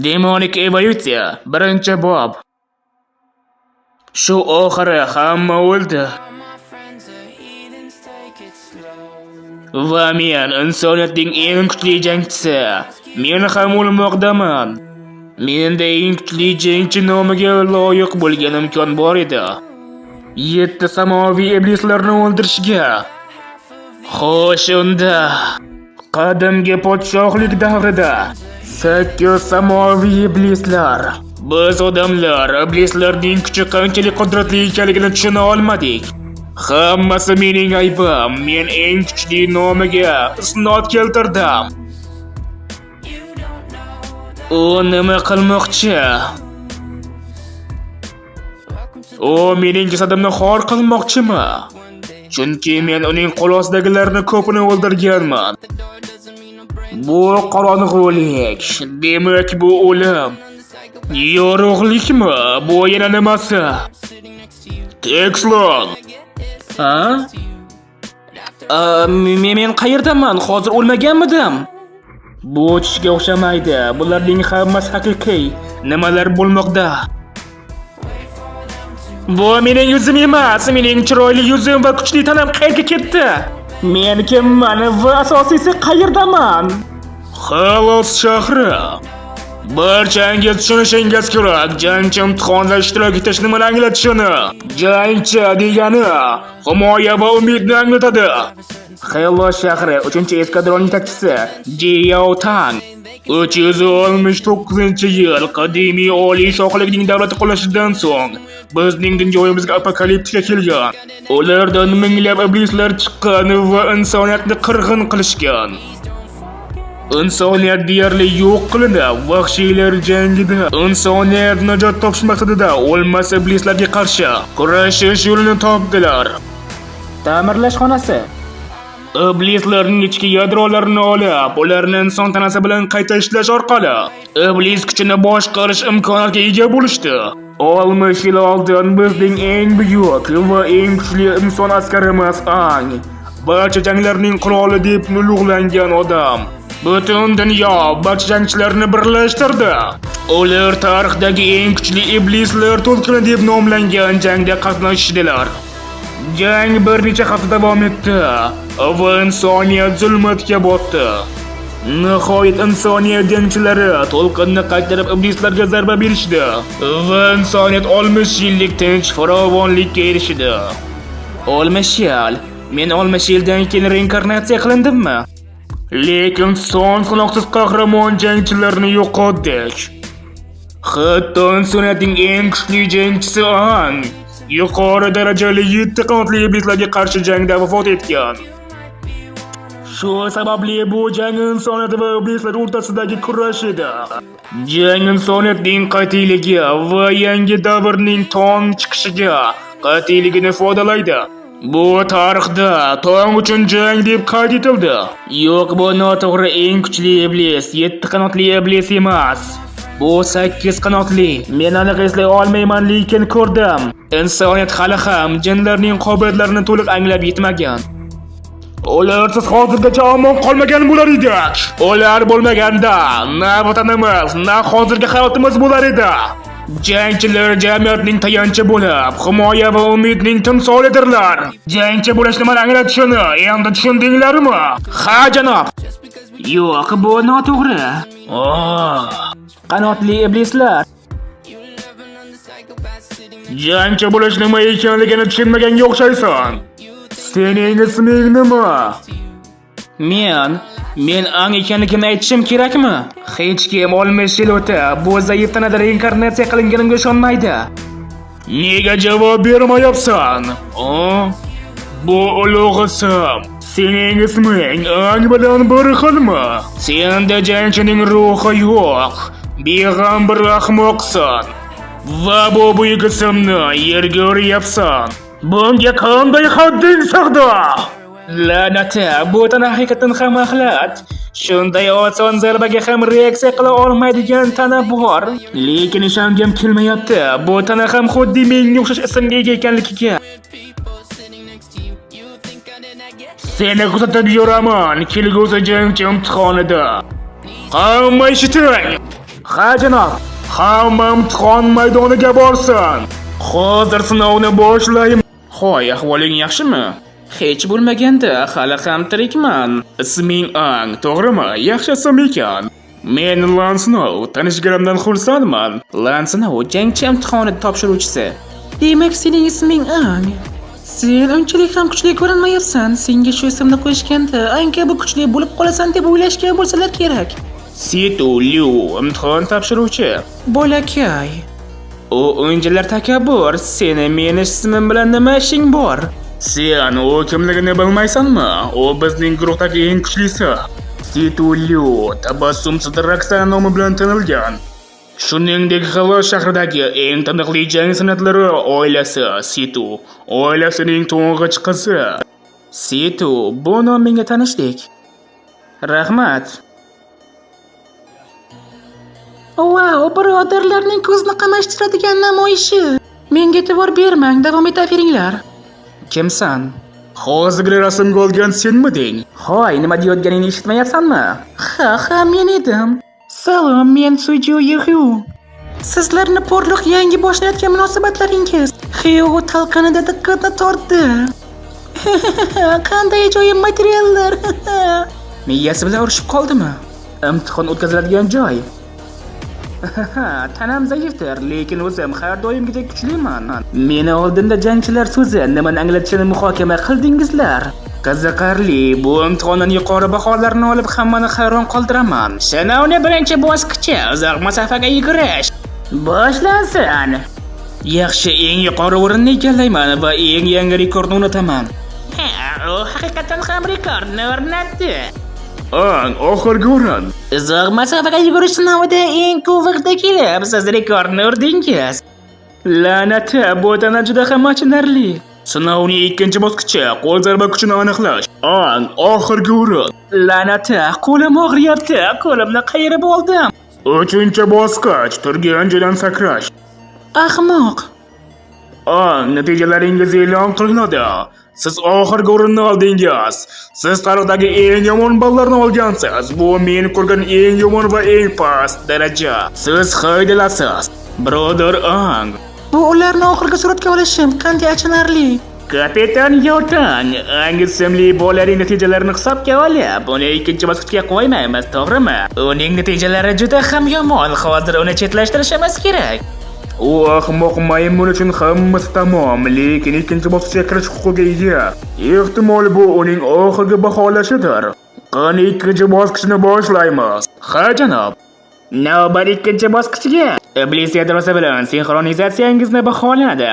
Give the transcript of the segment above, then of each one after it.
Demonik evolyutsiya, 1-bob. Shu oxiri hamma o'ldi. Va men insoniyatning eng kuchli jangchisi. Men ham o'lmoqdaman. Menda eng kuchli jangchi nomiga loyiq bo'lgan imkon bor edi. 7 samoviy iblislarni o'ldirishga. Xo'sh, unda qadimgi podshohlik davrida 8 samoviy iblislar. Biz odamlar iblislarning kuchi qanchalik qudratli ekanligini tushuna olmadik. Hammasi mening aybim. Men eng kuchli nomiga isnod keltirdim. U nima qilmoqchi? U mening jasadimni xor qilmoqchimi? Chunki men uning qo'l ostidagilarni ko'pini o'ldirganman. Bu qorong'ulik, demak bu o'lim. Yorug'likmi? Bu yana nimasi? Tekslon. Ha? Men qayerdaman? Hozir o'lmaganmidim? Bu tushga o'xshamaydi. Bularning hammasi haqiqiy. Nimalar bo'lmoqda? Bu mening yuzim emas. Mening chiroyli yuzim va kuchli tanam qayerga ketdi? Men kimman va asosiysi qayerdaman? Xalos shahri. Barchangiz tushunishingiz kerak, jangchi imtihonda ishtirok etish nimani anglatishini. Jangchi degani himoya va umidni anglatadi. Xalos shahri 3-eskadron yetakchisi Jiyao Tang. 369-yil qadimiy oliy shohlikning davlati qulashidan so'ng bizning dunyoyimizga apokaliptika kelgan. Ulardan minglab iblislar chiqqan va insoniyatni qirg'in qilishgan. Insoniyat deyarli yo'q qilinib, vahshiylar jangida insoniyat najot topish maqsadida o'lmas iblislarga qarshi kurashish yo'lini topdilar. Ta'mirlash xonasi. Iblislarning ichki yadrolarini olib, ularni inson tanasi bilan qayta ishlash orqali iblis kuchini boshqarish imkoniyatiga ega bo'lishdi. 60 yil oldin bizning eng buyuk va eng kuchli inson askarimiz Ang, barcha janglarning qiroli deb ulug'langan odam, butun dunyo barcha jangchilarni birlashtirdi. Ular tarixdagi eng kuchli iblislar to'lqini deb nomlangan jangda qatnashdilar. Jang bir necha hafta davom etdi va insoniyat zulmatga botdi. Nihoyat insoniyat jangchilari to'lqinni qaytarib iblislarga zarba berishdi va insoniyat 60 yillik tinch farovonlikka erishdi. 60 yil. Men 60 yildan keyin reinkarnatsiya qilindimmi? Lekin son sanoqsiz qahramon jangchilarni yo'qotdik. Hatto insoniyatning eng kuchli jangchisi Ang yuqori darajali 7 qanotli iblislarga qarshi jangda vafot etgan. Shu sababli bu jang insoniyat va iblislar o'rtasidagi kurash edi. Jang insoniyatning qat'iyligi va yangi davrning tong chiqishiga qat'iyligini ifodalaydi. Bu tarixda tong uchun jang deb qayd etildi. Yo'q, bu noto'g'ri. Eng kuchli iblis 7 qanotli iblis emas. Bu 8 qanotli. Men aniq eslay olmayman, lekin ko'rdim. Insoniyat hali ham jinlarning qobiliyatlarini to'liq anglab yetmagan. Ularsiz hozirgacha omon qolmagan bo'lar edik. Ular bo'lmaganda na vatanimiz, na hozirgi hayotimiz bo'lar edi. Jangchilar jamiyatning tayanchi bo'lib, himoya va umidning timsolidirlar. Jangchi bo'lish nimani anglatishini endi tushundinglarmi? Ha, janob. Yo'q, bu noto'g'ri. Oh. Qanotli iblislar. Jangchi bo'lish nima ekanligini tushunmaganga o'xshaysan. Sening isming nima? Men Ang ekanligimni aytishim kerakmi? Hech kim 60 yil o'tib bu zaif tanada reinkarnatsiya qilinganimga ishonmaydi. Nega javob bermayapsan? O? Bu ulug' ism. Sening isming Ang bilan bir xilmi? Senda jangchining ruhi yo'q. Beg'am bir ahmoqsan. Va bu buyuk ismni yerga uryapsan. Bunga qanday hadding sig'di? La'nati, bu tana haqiqatan ham axlat. Shunday oson zarbaga ham reaksiya qila olmaydigan tana bor. Lekin ishongim kelmayapti. Bu tana ham xuddi menga o'xshash ismga ega ekanligiga. Seni kuzatib yuraman kelgusi jangchi imtihonida. Hamma eshiting. Ha, janob. Hamma imtihon maydoniga borsin. Hozir sinovni boshlaymiz. Hoy, ahvoling yaxshimi? Hech bo'lmaganda hali ham tirikman. Isming Ang, to'g'rimi? Yaxshi ism ekan. Men Lansnov, tanishganimdan xursandman. Lansnov jangchi imtihoni topshiruvchisi. Demak, sening isming Ang. Sen unchalik ham kuchli ko'rinmayapsan. Senga shu ismni qo'yishganda, Ang kabi kuchli bo'lib qolasan deb o'ylashgan bo'lsalar kerak. Situ Liu, imtihon topshiruvchi. Bolakay. U o'yinchilar takabbur, seni meni ismim bilan nima ishing bor? Sen u kimligini bilmaysanmi? U bizning guruhdagi eng kuchlisi. Situ Liu tabassumsiz Roksana nomi bilan tanilgan. Shuningdek, Xilo shahridagi eng taniqli jang san'atlari oilasi Situ, oilasining to'ng'ich qizi. Situ, bu nom menga tanishdek. Rahmat. Vau, birodarlarning ko'zni qamashtiradigan namoyishi. Menga e'tibor bermang, davom etaveringlar. Kimsan? Hozirgina rasmga olgan senmiding? Hoy, nima deyotganingni eshitmayapsanmi? Ha, ha, men edim. Salom, men Suju Yehu. Sizlarni porloq yangi boshlayotgan munosabatlaringiz Xiyou talqinida diqqatni tortdi. Qanday ajoyib materiallar. Miyasi bilan urushib qoldimi? Imtihon o'tkaziladigan joy. Tanam zaifdir, lekin o'zim har doimgidek kuchliman. Meni oldinda jangchilar so'zi nimani anglatishini muhokama qildingizlar. Qiziqarli, bu imtihondan yuqori baholarni olib hammani hayron qoldiraman. Sinovni birinchi bosqichi uzoq masofaga yugurish. Boshlansin. Yaxshi, eng yuqori o'rinni egallayman va eng yangi rekordni o'rnataman. Ha, u haqiqatan ham rekordni o'rnatdi. Ang, oxirgi o'rin. Uzoq masofaga yugurish sinovida eng ko'p vaqtda kelib, siz rekordni urdingiz. La'nati, bu tana juda ham achinarli. Sinovning ikkinchi bosqichi qo'l zarba kuchini aniqlash. Ang, oxirgi o'rin. La'nati, qo'lim og'riyapti, qo'limni qayirib oldim. Uchinchi bosqich turgan joydan sakrash. Ahmoq. Ang, natijalaringiz e'lon qilinadi. Siz oxirgi o'rinni oldingiz. Siz tarixdagi eng yomon ballarni olgansiz. Bu men ko'rgan eng yomon va eng past daraja. Siz haydalasiz. Birodar Ang. Bu ularni oxirgi suratga olishim qanday achinarli. Kapitan Yotan, Ang ismli bolaning natijalarini hisobga olib, uni ikkinchi bosqichga qo'ymaymiz, to'g'rimi? Uning natijalari juda ham yomon. Hozir uni chetlashtirishimiz kerak. U ahmoq maymun uchun hammasi tamom, lekin ikkinchi bosqichga kirish huquqiga ega. Ehtimol bu uning oxirgi baholashidir. Qani ikkinchi bosqichni boshlaymiz. Ha, janob. Navbat ikkinchi bosqichga. Iblis yadrosi bilan sinxronizatsiyangizni baholanadi.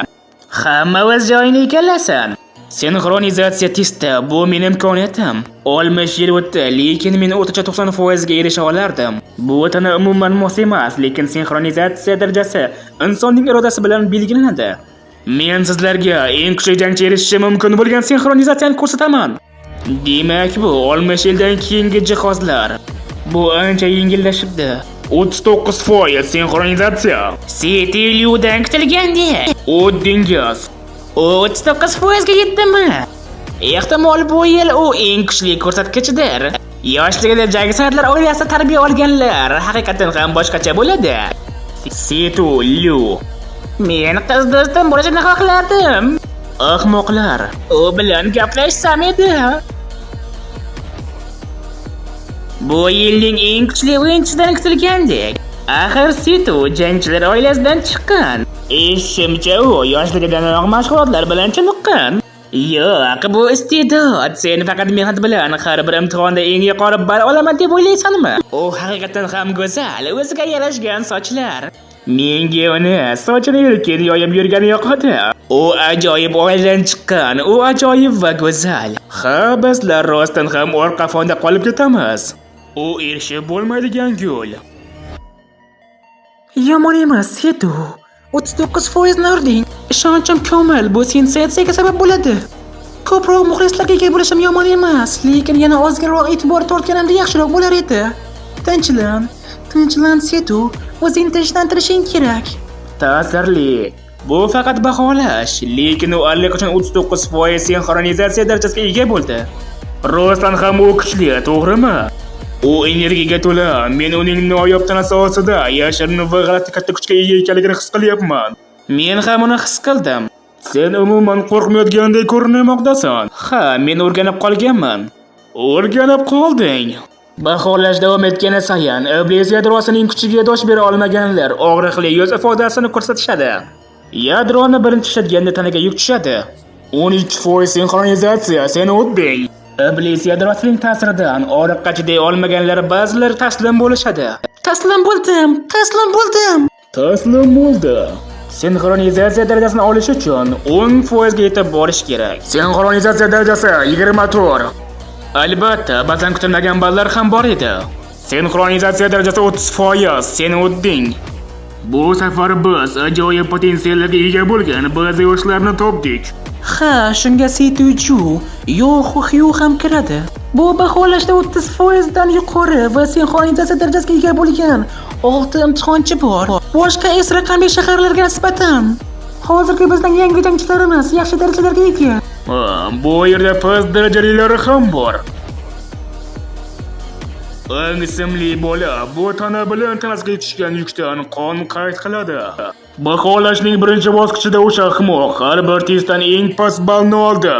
Hamma o'z joyini egallasin. Sinxronizatsiya testi bu meni imkoniyatim. 60 yil o'tdi, lekin men o'rtacha 90% ga erisha olardim. Bu tana umuman mos emas, lekin sinxronizatsiya darajasi insonning irodasi bilan belgilanadi. Men sizlarga eng kuchli jangchi erishishi mumkin bo'lgan sinxronizatsiyani ko'rsataman. Demak, bu 60 yildan keyingi jihozlar. Bu ancha yengillashibdi. 39% sinxronizatsiya. City Liudan kutilgandek. O'tdingiz. U 39% ga yetdimi? Ehtimol bu yil u eng kuchli ko'rsatkichdir. Yoshligida jang san'atlar oilasida tarbiya olganlar haqiqatan ham boshqacha bo'ladi. Situ Liu. Men qiz do'stim bo'lishini xohlardim. Ahmoqlar. U bilan gaplashsam edi. Bu yilning eng kuchli o'yinchisidan kutilgandek. Axir Situ jangchilar oilasidan chiqqan. Eshitishimcha u yoshligidanoq mashg'ulotlar bilan chiniqqan. Yo'q, bu iste'dod. Sen faqat mehnat bilan har bir imtihonda eng yuqori ball olaman deb o'ylaysanmi? U haqiqatan ham go'zal, o'ziga yarashgan sochlar. Menga uni sochini erkin yoyib yurgani yoqadi. U ajoyib oiladan chiqqan, u ajoyib va go'zal. Ha, bizlar rostdan ham orqa fonda qolib ketamiz. U erishib bo'lmaydigan gul. Yomon emas, Setu. 39% ni urding. Ishonchim komil, bu sensatsiyaga sabab bo'ladi. Ko'proq muxlislarga ega bo'lishim yomon emas, lekin yana ozginroq e'tibor tortganimda yaxshiroq bo'lar edi. Tinchlan, tinchlan Setu, o'zingni tinchlantirishing kerak. Ta'sirli. Bu faqat baholash, lekin u allaqachon 39% sinxronizatsiya darajasiga ega bo'ldi. Rostdan ham u kuchli, to'g'rimi? U energiyaga to'la. Men uning noyob tanasi ostida yashirin va g'alati katta kuchga ega ekanligini his qilyapman. Men ham uni his qildim. Sen umuman qo'rqmayotgandek ko'rinmoqdasan. Ha, men o'rganib qolganman. O'rganib qolding. Baholash davom etgani sayin Iblis yadrosining kuchiga dosh bera olmaganlar og'riqli yuz ifodasini ko'rsatishadi. Yadroni birinchi ishlatganda tanaga yuk tushadi. 12% sinxronizatsiya, sen o'tding. Iblis yadrosining ta'siridan og'riqqa chiday olmaganlar ba'zilar taslim bo'lishadi. Taslim bo'ldim, taslim bo'ldim. Taslim bo'ldi. Sinxronizatsiya darajasini olish uchun 10% ga yetib borish kerak. Sinxronizatsiya darajasi 24. Albatta, ba'zan kutilmagan ballar ham bor edi. Sinxronizatsiya darajasi 30%, sen o'tding. Bu safar biz ajoyib potensiallarga ega bo'lgan ba'zi yoshlarni topdik. Ha, shunga Situju, Yo Xuxyu ham kiradi. Bu baholashda 30% dan yuqori va sinxronizatsiya darajasiga ega bo'lgan 6 imtihonchi bor. Boshqa S raqamli shaharlarga nisbatan hozirgi bizning yangi jangchilarimiz yaxshi darajalarga ega. Ha, bu yerda past darajalilari ham bor. Ang ismli bola bu tana bilan tanasiga tushgan yukdan qon qayd qiladi. Baholashning birinchi bosqichida o'sha ahmoq har bir testdan eng past ballni oldi.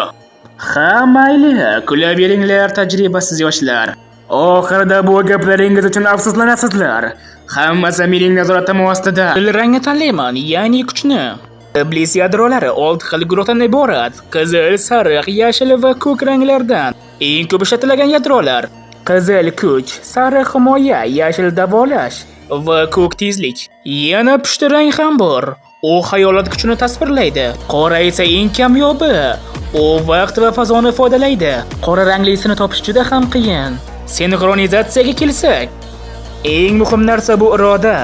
Ha, mayli, kulaveringlar tajribasiz yoshlar. Oxirida bu gaplaringiz uchun afsuslanasizlar. Hammasi mening nazoratim ostida. Qizil rangni tanlayman, ya'ni kuchni. Iblis yadrolari olti xil guruhdan iborat: qizil, sariq, yashil va ko'k ranglardan. Eng ko'p ishlatilgan yadrolar: qizil kuch, sariq himoya, yashil davolash va ko'k tezlik. Yana pushti rang ham bor. U xayolot kuchini tasvirlaydi. Qora esa eng kamyobi. U vaqt va fazoni ifodalaydi. Qora ranglisini topish juda ham qiyin. Sinxronizatsiyaga kelsak, eng muhim narsa bu iroda.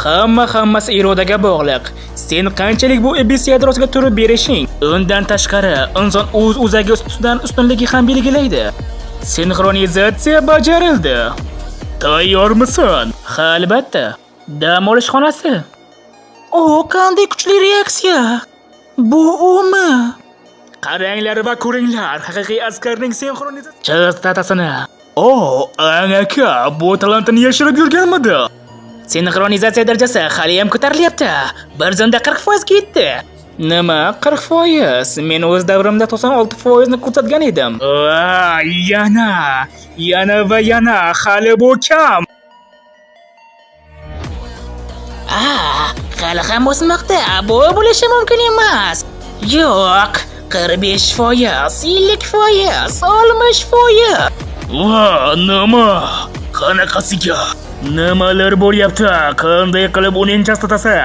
Hamma hammasi irodaga bog'liq. Sen qanchalik bu iblis yadrosiga turib berishing, undan tashqari inson o'z o'zagi ustidan ustunligi ham belgilaydi. Sinxronizatsiya bajarildi. Tayyormisan? Ha, albatta. Dam olish xonasi. O, qanday kuchli reaksiya! Bu umi? Qaranglar va ko'ringlar, haqiqiy askarning sinxronizatsiya Chastatasini. O, Ang aka, bu talantini yashirib yurganmidi? Sinxronizatsiya darajasi haliyam ko'tarilyapti. Bir zumda 40% ga yetdi. Nima? 40%? Men o'z davrimda 96% ni ko'rsatgan edim. Aa, yana, yana va yana, hali bu kam. Ah, hali ham o'smoqda. Bu bo'lishi mumkin emas. Yo'q, 45%, 50%, 60%. Va, nima? Qanaqasiga? Nimalar bo'lyapti? Qanday qilib uning chastotasi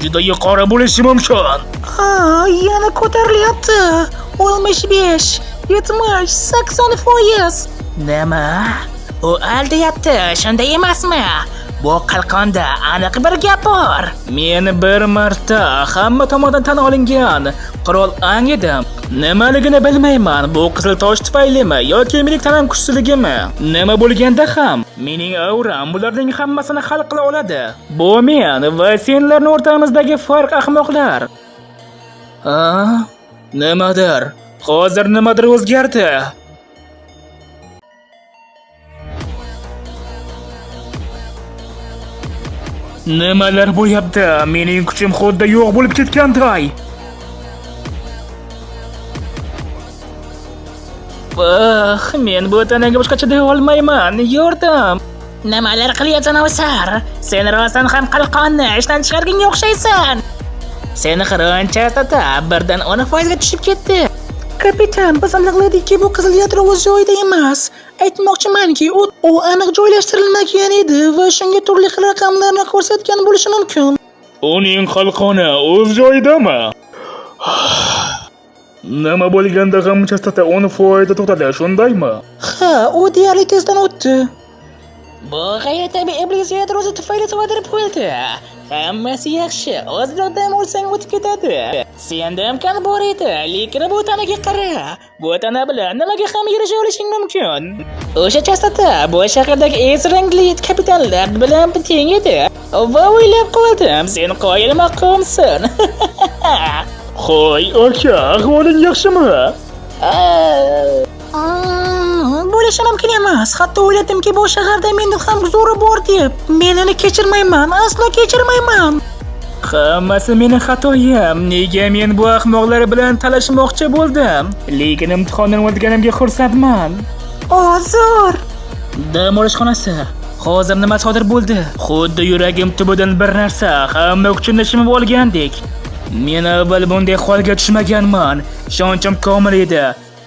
juda yuqori bo'lishi mumkin? Ha, yana ko'tarilyapti. 65, 70, 80%. Nima? U aldayapti, shunday emasmi? Bu qalqonda aniq bir gap bor. Men bir marta hamma tomonidan tan olingan qirol Ang edim. Nimaligini bilmayman, bu qizil tosh tufaylimi yoki mening tanam kuchsizligimi? Nima bo'lganda ham mening auram bularning hammasini hal qila oladi. Bu men va senlarning o'rtamizdagi farq, ahmoqlar. Ha? Nimadir? Hozir nimadir o'zgardi. Nimalar bo'lyapti? Mening kuchim xuddi yo'q bo'lib ketganday. Ah, men bu tanaga boshqacha deya olmayman. Yordam. Nimalar qilyapsan, Ovsar? Sen rostdan ham qalqonni ishdan chiqarganga o'xshaysan. Sinxron chastota birdan 10% ga tushib ketdi. Kapitan, biz aniqladikki, bu qizil yadro o'z joyida emas. Aytmoqchimanki, u aniq joylashtirilmagan edi va shunga turli xil raqamlarni ko'rsatgan bo'lishi mumkin. Uning qalqoni o'z joyidami? Nima bo'lganda ham chastota 10% to'xtadi, shundaymi? Ha, u deyarli testdan o'tdi. Bu g'ayritabiiy iblis yadrosi tufayli sodir bo'ldi. Hammasi yaxshi. Ozroq dam olsang o'tib ketadi. Senda imkon bor edi, lekin bu tanaga qara. Bu tana bilan nimaga ham erisha olishing mumkin? O'sha chastota bu shahardagi S rangli kapitanlar bilan teng edi. Va o'ylab qoldim, sen qoyil maqomsan. Hoy aka, ahvoling yaxshimi? Ah. Mm. Bo'lishi mumkin emas. Hatto o'yladimki, bu shaharda mendan ham zo'ri bor deb. Men uni kechirmayman, aslo kechirmayman. Hammasi meni xatoyim. Nega men bu ahmoqlar bilan talashmoqchi bo'ldim? Lekin imtihondan o'tganimga xursandman. O, zo'r. Dam olish xonasi. Hozir nima sodir bo'ldi? Xuddi yuragim tubidan bir narsa hamma kuchimni shimib olgandek. Men avval bunday holga tushmaganman. Ishonchim komil edi.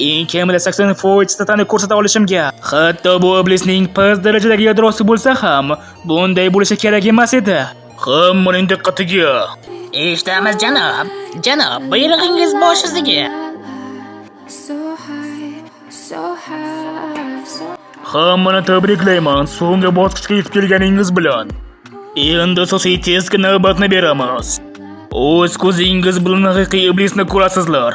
Eng kamida 80% statani ko'rsata olishimga. Hatto bu iblisning past darajadagi yadrosi bo'lsa ham, bunday bo'lishi kerak emas edi. Hammaning diqqatiga. Eshitamiz, janob. Janob, buyrug'ingiz bosh ustiga. So high, so high, so Hammani tabriklayman so'nggi bosqichga yetib kelganingiz bilan. Endi asosiy testga navbatni beramiz. O'z ko'zingiz bilan haqiqiy iblisni ko'rasizlar.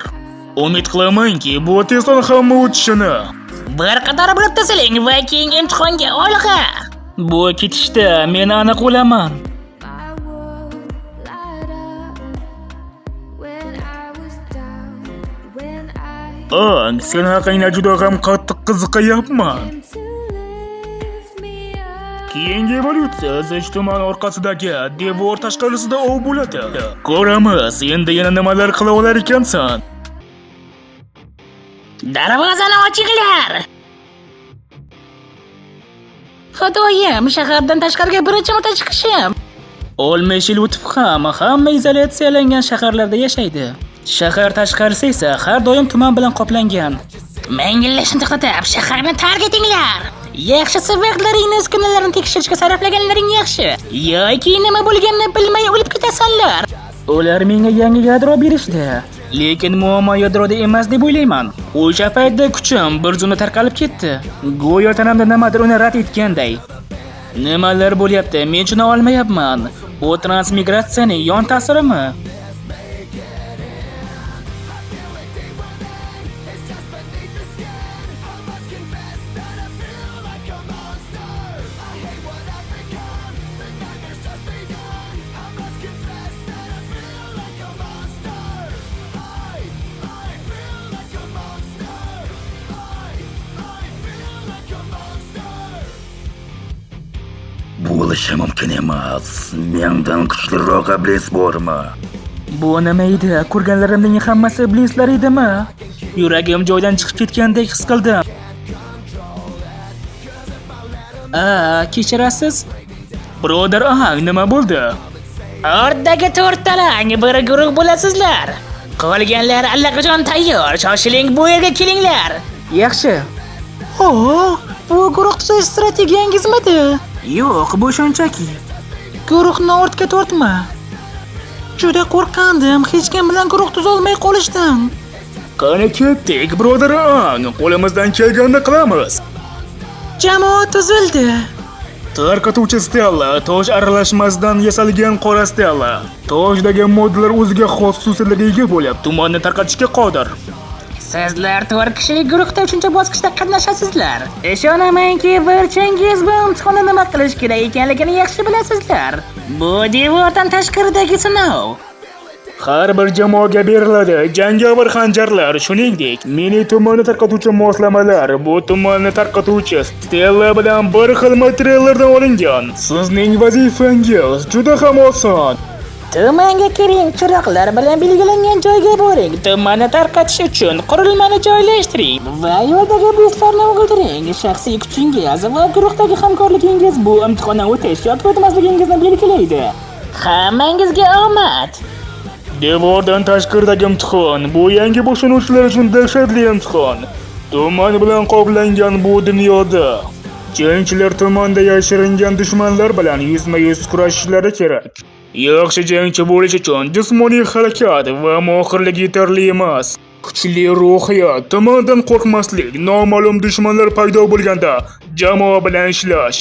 Umid qilamanki, bu testdan hamma o'tishini. Bir qator bo'lib tuziling va keyin imtihonga olg'a. Bu ketishda men aniq o'laman. my world light up when I was down, when I Ang, sen haqingda juda ham qattiq qiziqayapman. came to lift me up. Keyingi evolyutsiya zich tuman orqasidagi devor tashqarisida ov bo'ladi. Ko'ramiz, endi yana nimalar qila olar ekansan. Darvozani ochinglar. Xudoyim, shahardan tashqariga birinchi marta chiqishim. 60 yil o'tib ham hamma izolyatsiyalangan shaharlarda yashaydi. Shahar tashqarisi esa har doim tuman bilan qoplangan. Mangillashni to'xtatib, shaharni tark etinglar. Yaxshisi vaqtlaringni uskunalarni tekshirishga sarflaganlaring yaxshi. Yoki nima bo'lganini bilmay o'lib ketasanlar. Ular menga yangi yadro berishdi. Lekin muammo yadroda emas deb o'ylayman. O'sha paytda kuchim bir zumda tarqalib ketdi. Go'yo tanamda nimadir uni rad etganday. Nimalar bo'lyapti? Men tushuna olmayapman. Bu transmigratsiyaning yon ta'sirimi? Bo'lishi mumkin emas. Mendan kuchliroq iblis bormi? Bu nima edi? Ko'rganlarimning hammasi iblislar edimi? Yuragim joyidan chiqib ketgandek his qildim. A, kechirasiz? Birodar Ang, nima bo'ldi? Ortdagi to'rttalang bir guruh bo'lasizlar. Qolganlar allaqachon tayyor. Shoshiling, bu yerga kelinglar. Yaxshi. O, bu guruh tuzish strategiyangizmidi? Yo'q, bu shunchaki. Guruhni ortga tortma. Juda qo'rqqandim, hech kim bilan guruh tuzolmay qolishdan. Qani ketdik, birodar Ang, qo'limizdan kelganini qilamiz. Jamoa tuzildi. Tarqatuvchi stella tosh aralashmasidan yasalgan qora stella. Toshdagi moddalar o'ziga xos xususiyatlarga ega bo'lib, tumanni tarqatishga qodir. Sizlar to'rt kishilik guruhda 3-bosqichda qatnashasizlar. Ishonamanki, barchangiz bu imtihonda nima qilish kerak ekanligini yaxshi bilasizlar. Bu devordan tashqaridagi sinov. Har bir jamoaga beriladi jangovar xanjarlar, shuningdek, mini tumanni tarqatuvchi moslamalar. Bu tumanni tarqatuvchi stella bilan bir xil materiallardan olingan. Sizning vazifangiz juda ham oson. Tumanga kiring, chiroqlar bilan belgilangan joyga boring. Tumanni tarqatish uchun qurilmani joylashtiring va yo'ldagi iblislarni o'ldiring. Shaxsiy kuchingiz va guruhdagi hamkorligingiz bu imtihondan o'tish yoki o'tmasligingizni belgilaydi. Hammangizga omad! Devordan tashqaridagi imtihon bu yangi boshlanuvchilar uchun dahshatli imtihon. Tuman bilan qoplangan bu dunyoda jangchilar tumanda yashiringan dushmanlar bilan yuzma-yuz kurashishlari kerak. Yaxshi jangchi bo'lish uchun jismoniy harakat va mohirlik yetarli emas. Kuchli ruhiyat, tumandan qo'rqmaslik, noma'lum dushmanlar paydo bo'lganda jamoa bilan ishlash.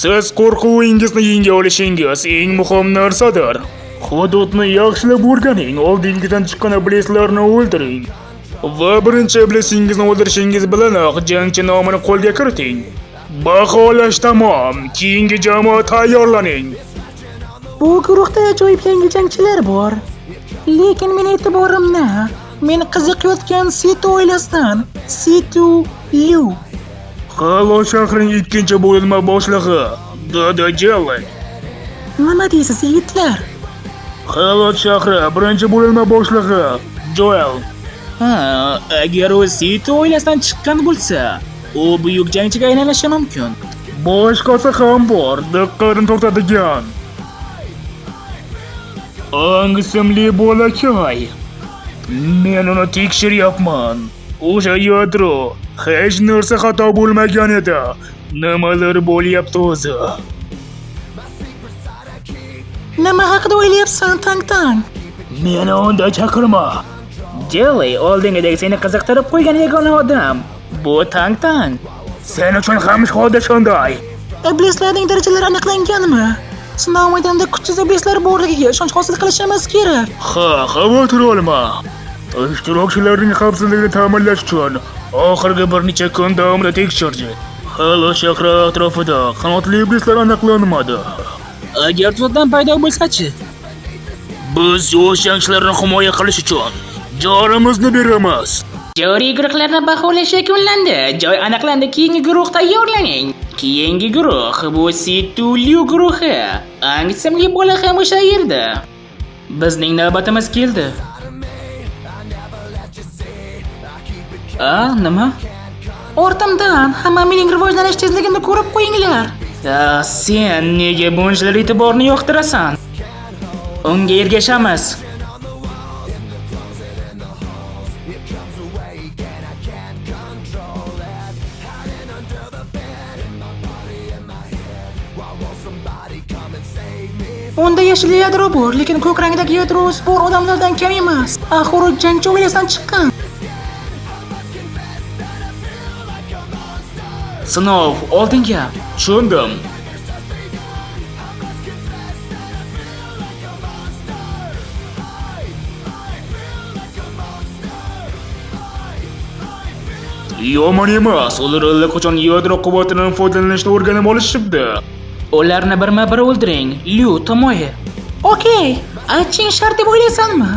Siz qo'rquvingizni yenga olishingiz eng muhim narsadir. Hududni yaxshilab o'rganing, oldingizdan chiqqan iblislarni o'ldiring. Va birinchi iblisingizni o'ldirishingiz bilanoq jangchi nomini qo'lga kiriting. Baholash tamom. Keyingi jamoa tayyorlaning. Bu guruhda ajoyib yangi jangchilar bor. Lekin meni e'tiborimni men qiziqayotgan Seto oilasidan Seto Lu. Halo shahrining ikkinchi bo'linma boshlig'i Dada Jelly. Nima deysiz, yigitlar? Halot shahri birinchi bo'linma boshlig'i Joel. Ha, agar u Sito oilasidan chiqqan bo'lsa, u buyuk jangchiga aylanishi mumkin. Boshqasi ham bor, diqqatni tortadigan. Ang ismli bolakay. Men uni tekshiryapman. O'sha yadro hech narsa xato bo'lmagan edi. Nimalar bo'lyapti o'zi? Nima haqida o'ylayapsan, Tang Tang? Meni unda chaqirma. Jelly oldingidek seni qiziqtirib qo'ygan yagona odam. Bu Tang Tang. Sen uchun ham xuddi shunday. Iblislarning darajalari aniqlanganmi? Sinov maydonida kuchsiz iblislar borligiga ishonch hosil qilishimiz kerak. Ha, xavotir olma. Ishtirokchilarning xavfsizligini ta'minlash uchun oxirgi bir necha kun davomida tekshirdik. Hali shahri atrofida qanotli iblislar aniqlanmadi. Agar to'satdan paydo bo'lsa-chi? Biz yosh jangchilarni himoya qilish uchun jonimizni beramiz. Joriy guruhlarni baholash yakunlandi. Joy aniqlandi. Keyingi guruh tayyorlaning. Keyingi guruh bu Situlyu guruhi. Ang ismli bola ham o'sha yerda. Bizning navbatimiz keldi. A, nima? Ortimdan hamma mening rivojlanish tezligimni ko'rib qo'yinglar. A, sen nega bunchalar e'tiborni yoqtirasan? Unga ergashamiz. Unda yashil yadro bor, lekin ko'k rangdagi yadro sport odamlardan kam emas. Axir u jangchi oilasidan chiqqan. Sinov oldinga. Tushundim. Yomon emas, ular allaqachon yadro quvvatidan foydalanishni o'rganib olishibdi. Ularni birma-bir o'ldiring. Lyu Tomoe. Okey, aytishing shart deb o'ylaysanmi?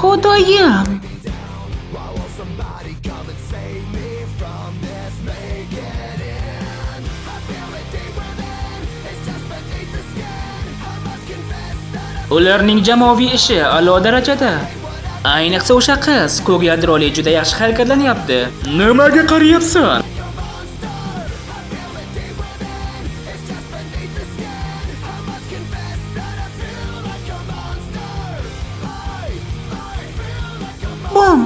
Xudoyim! Ularning jamoaviy ishi a'lo darajada. Ayniqsa o'sha qiz ko'k yadroli juda yaxshi harakatlanyapti. Nimaga qarayapsan? Bum!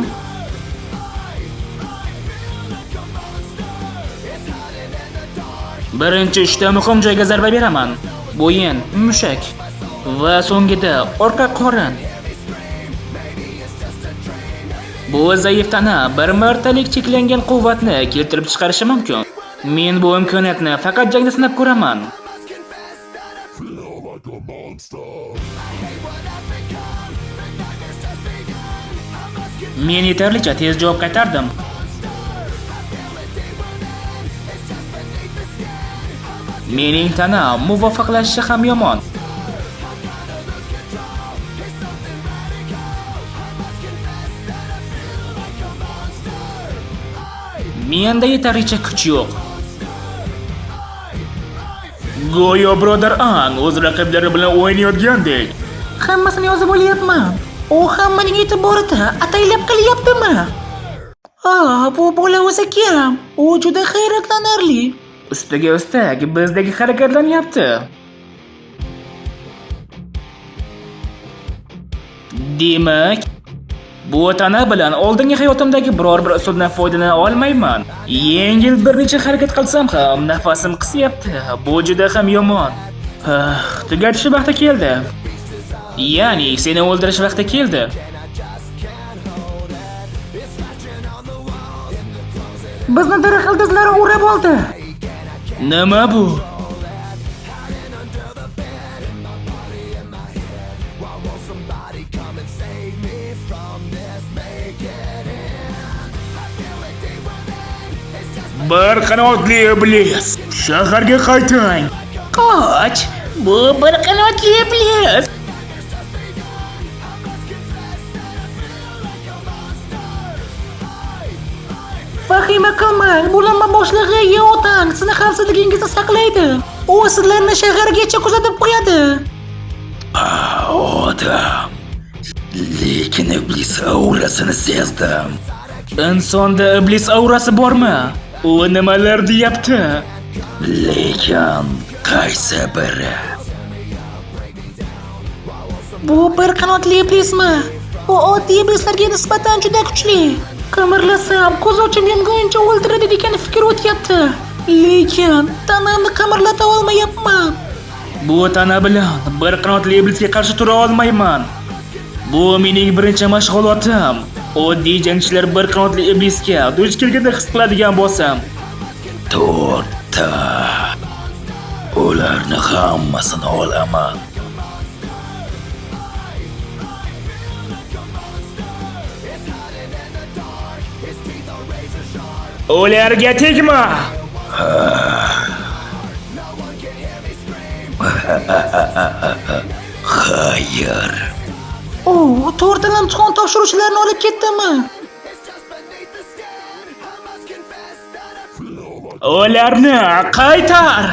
Birinchi uchta muhim joyga zarba beraman. Bo'yin, mushak va so'ngida orqa qorin. Bu zaif tana bir martalik cheklangan quvvatni keltirib chiqarishi mumkin. Men bu imkoniyatni faqat jangda sinab ko'raman. Men yetarlicha tez javob qaytardim. Mening tanam muvofiqlashishi ham yomon. Menda yetarlicha kuch yo'q. Go'yo birodar Ang o'z raqiblari bilan o'ynayotgandek. Hammasini yozib olyapman. U hammaning e'tiborida ataylab qilyaptimi? Ah, bu bola o'zi kim? U juda hayratlanarli. Ustiga ustak bizdagi harakatlanyapti. Demak, bu tana bilan oldingi hayotimdagi biror bir usuldan foydalana olmayman. Yengil bir necha harakat qilsam ham nafasim qisyapti. Bu juda ham yomon. Ah, tugatish vaqti keldi. Ya'ni seni o'ldirish vaqti keldi. Bizni daraxt ildizlari o'rab oldi. Nima bu? Bir qanotli iblis. Shaharga qayting. Qoch! Bu bir qanotli iblis. Vahima qilmang, bo'linma boshlig'i Yeotang sizni xavfsizligingizni saqlaydi. U sizlarni shahargacha kuzatib qo'yadi. Odam. Lekin iblis aurasini sezdim. Insonda iblis aurasi bormi? U nimalar deyapti? Lekin qaysi biri? Bu bir qanotli iblismi? U oddiy iblislarga nisbatan juda kuchli. Qimirlasam, ko'z ochib yumguncha o'ldiradi degan fikr o'tyapti. Lekin tanamni qimirlata olmayapman. Bu tana bilan bir qanotli iblisga qarshi tura olmayman. Bu mening birinchi mashg'ulotim. Oddiy jangchilar bir qanotli iblisga duch kelganda his qiladigan bo'lsam. To'rtta. Ularni hammasini olaman. Ularga tegma! Xayr. U to'rtala imtihon topshiruvchilarni olib ketdimi? Ularni qaytar!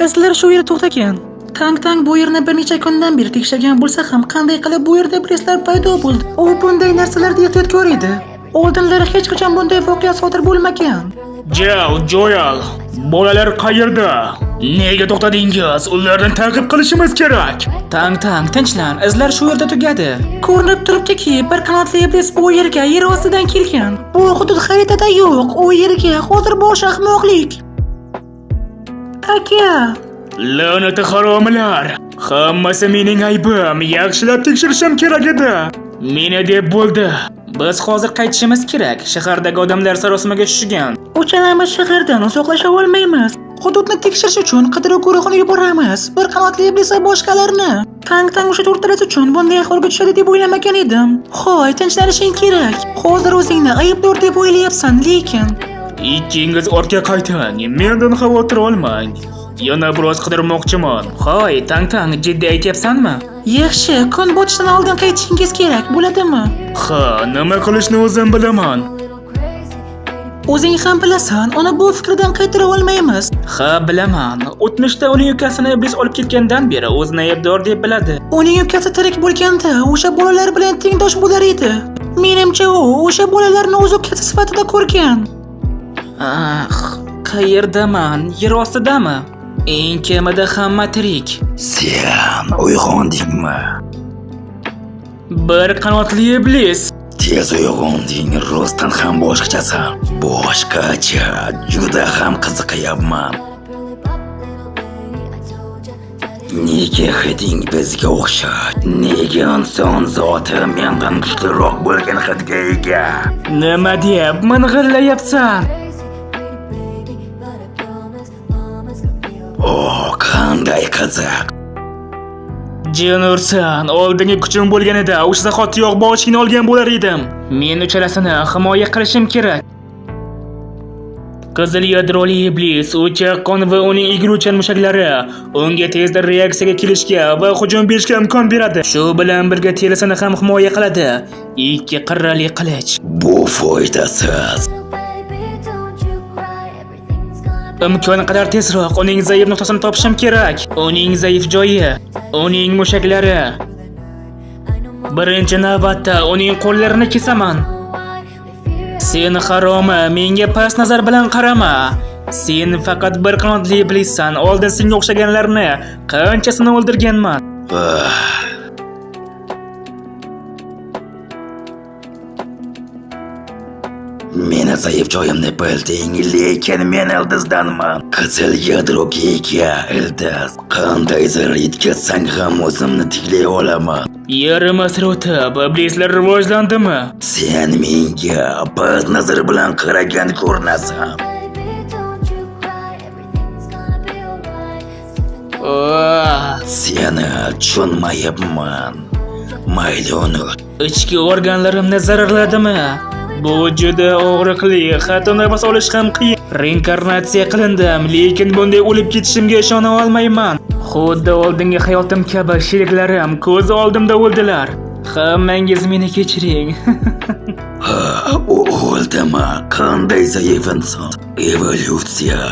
Izlar shu yerda to'xtagan. Tang Tang bu yerni bir necha kundan beri tekshirgan bo'lsa ham, qanday qilib bu yerda iblislar paydo bo'ldi? U bunday narsalarda ehtiyotkor edi. Oldinlari hech qachon bunday voqea sodir bo'lmagan. Jel, Joel, bolalar qayerda? Nega to'xtadingiz? Ularni ta'qib qilishimiz kerak. Tang Tang, tinchlan, izlar shu yerda tugadi. Ko'rinib turibdiki, bir qanotli iblis bu yerga yer ostidan kelgan. Bu hudud xaritada yo'q. U yerga hozir borish ahmoqlik. Aka, La'nati haromilar! Hammasi mening aybim. Yaxshilab tekshirishim kerak edi. Meni deb bo'ldi. Biz hozir qaytishimiz kerak. Shahardagi odamlar sarosimaga tushgan. Uchalamiz shahardan uzoqlasha olmaymiz. Hududni tekshirish uchun qidiruv guruhini yuboramiz. Bir qanotli iblis va boshqalarni. Tang Tang o'sha to'rttalasi uchun bunday ahvolga tushadi deb o'ylamagan edim. Hoy, tinchlanishing kerak. Hozir o'zingni aybdor deb o'ylayapsan, lekin Ikkingiz ortga qayting. Mendan xavotir olmang. Yana biroz qidirmoqchiman. Hoy, Tang Tang, jiddiy aytyapsanmi? Yaxshi, kun botishdan oldin qaytishingiz kerak, bo'ladimi? Ha, nima qilishni o'zim bilaman. O'zing ham bilasan, uni bu fikridan qaytara olmaymiz. Ha, bilaman. O'tmishda uning ukasini iblis olib ketgandan beri o'zini aybdor deb biladi. Uning ukasi tirik bo'lganda o'sha bolalar bilan tengdosh bo'lar edi. Menimcha u o'sha bolalarni o'z ukasi sifatida ko'rgan. Ah, qayerdaman? Yer ostidami? Eng kamida hamma tirik. Sen uyg'ondingmi? Bir qanotli iblis. Tez uyg'onding, rostdan ham boshqachasan. Boshqacha, juda ham qiziqayapman. Nega hiding bizga o'xshash? Nega inson zoti mendan kuchliroq bo'lgan hidga ega? Nima deb ming'illayapsan? O, qanday qiziq. Jin ursin, oldingi kuchim bo'lganida o'sha zahotiyoq boshingni olgan bo'lar edim. Men uchalasini himoya qilishim kerak. Qizil yadroli iblis, u chaqqon va uning egiluvchan mushaklari unga tezda reaksiyaga kelishga va hujum berishga imkon beradi. Shu bilan birga terisini ham himoya qiladi. Ikki qirrali qilich. Bu foydasiz. Imkon qadar tezroq uning zaif nuqtasini topishim kerak. Uning zaif joyi, uning mushaklari. Birinchi navbatda uning qo'llarini kesaman. Sen haromi, menga past nazar bilan qarama. Sen faqat bir qanotli iblissan. Oldin senga o'xshaganlarni qanchasini o'ldirganman. Ah. Meni zaif joyimni bilding, lekin men ildizdanman. Qizil yadroga ega ildiz. Qanday zarar yetkazsang ham o'zimni tiklay olaman. Yarim asr o'tib, iblislar rivojlandimi? Sen menga past nazar bilan qaragan ko'rinasan. Oh, Seni tushunmayapman. Mayli, unut. ichki organlarimni zararladimi? Bu juda og'riqli, hatto nafas olish ham qiyin. Reinkarnatsiya qilindim, lekin bunday o'lib ketishimga ishona olmayman. Xuddi oldingi hayotim kabi sheriklarim ko'z oldimda o'ldilar. Hammangiz meni kechiring. Ha, u o'ldimi? Qanday zaif inson. Evolyutsiya.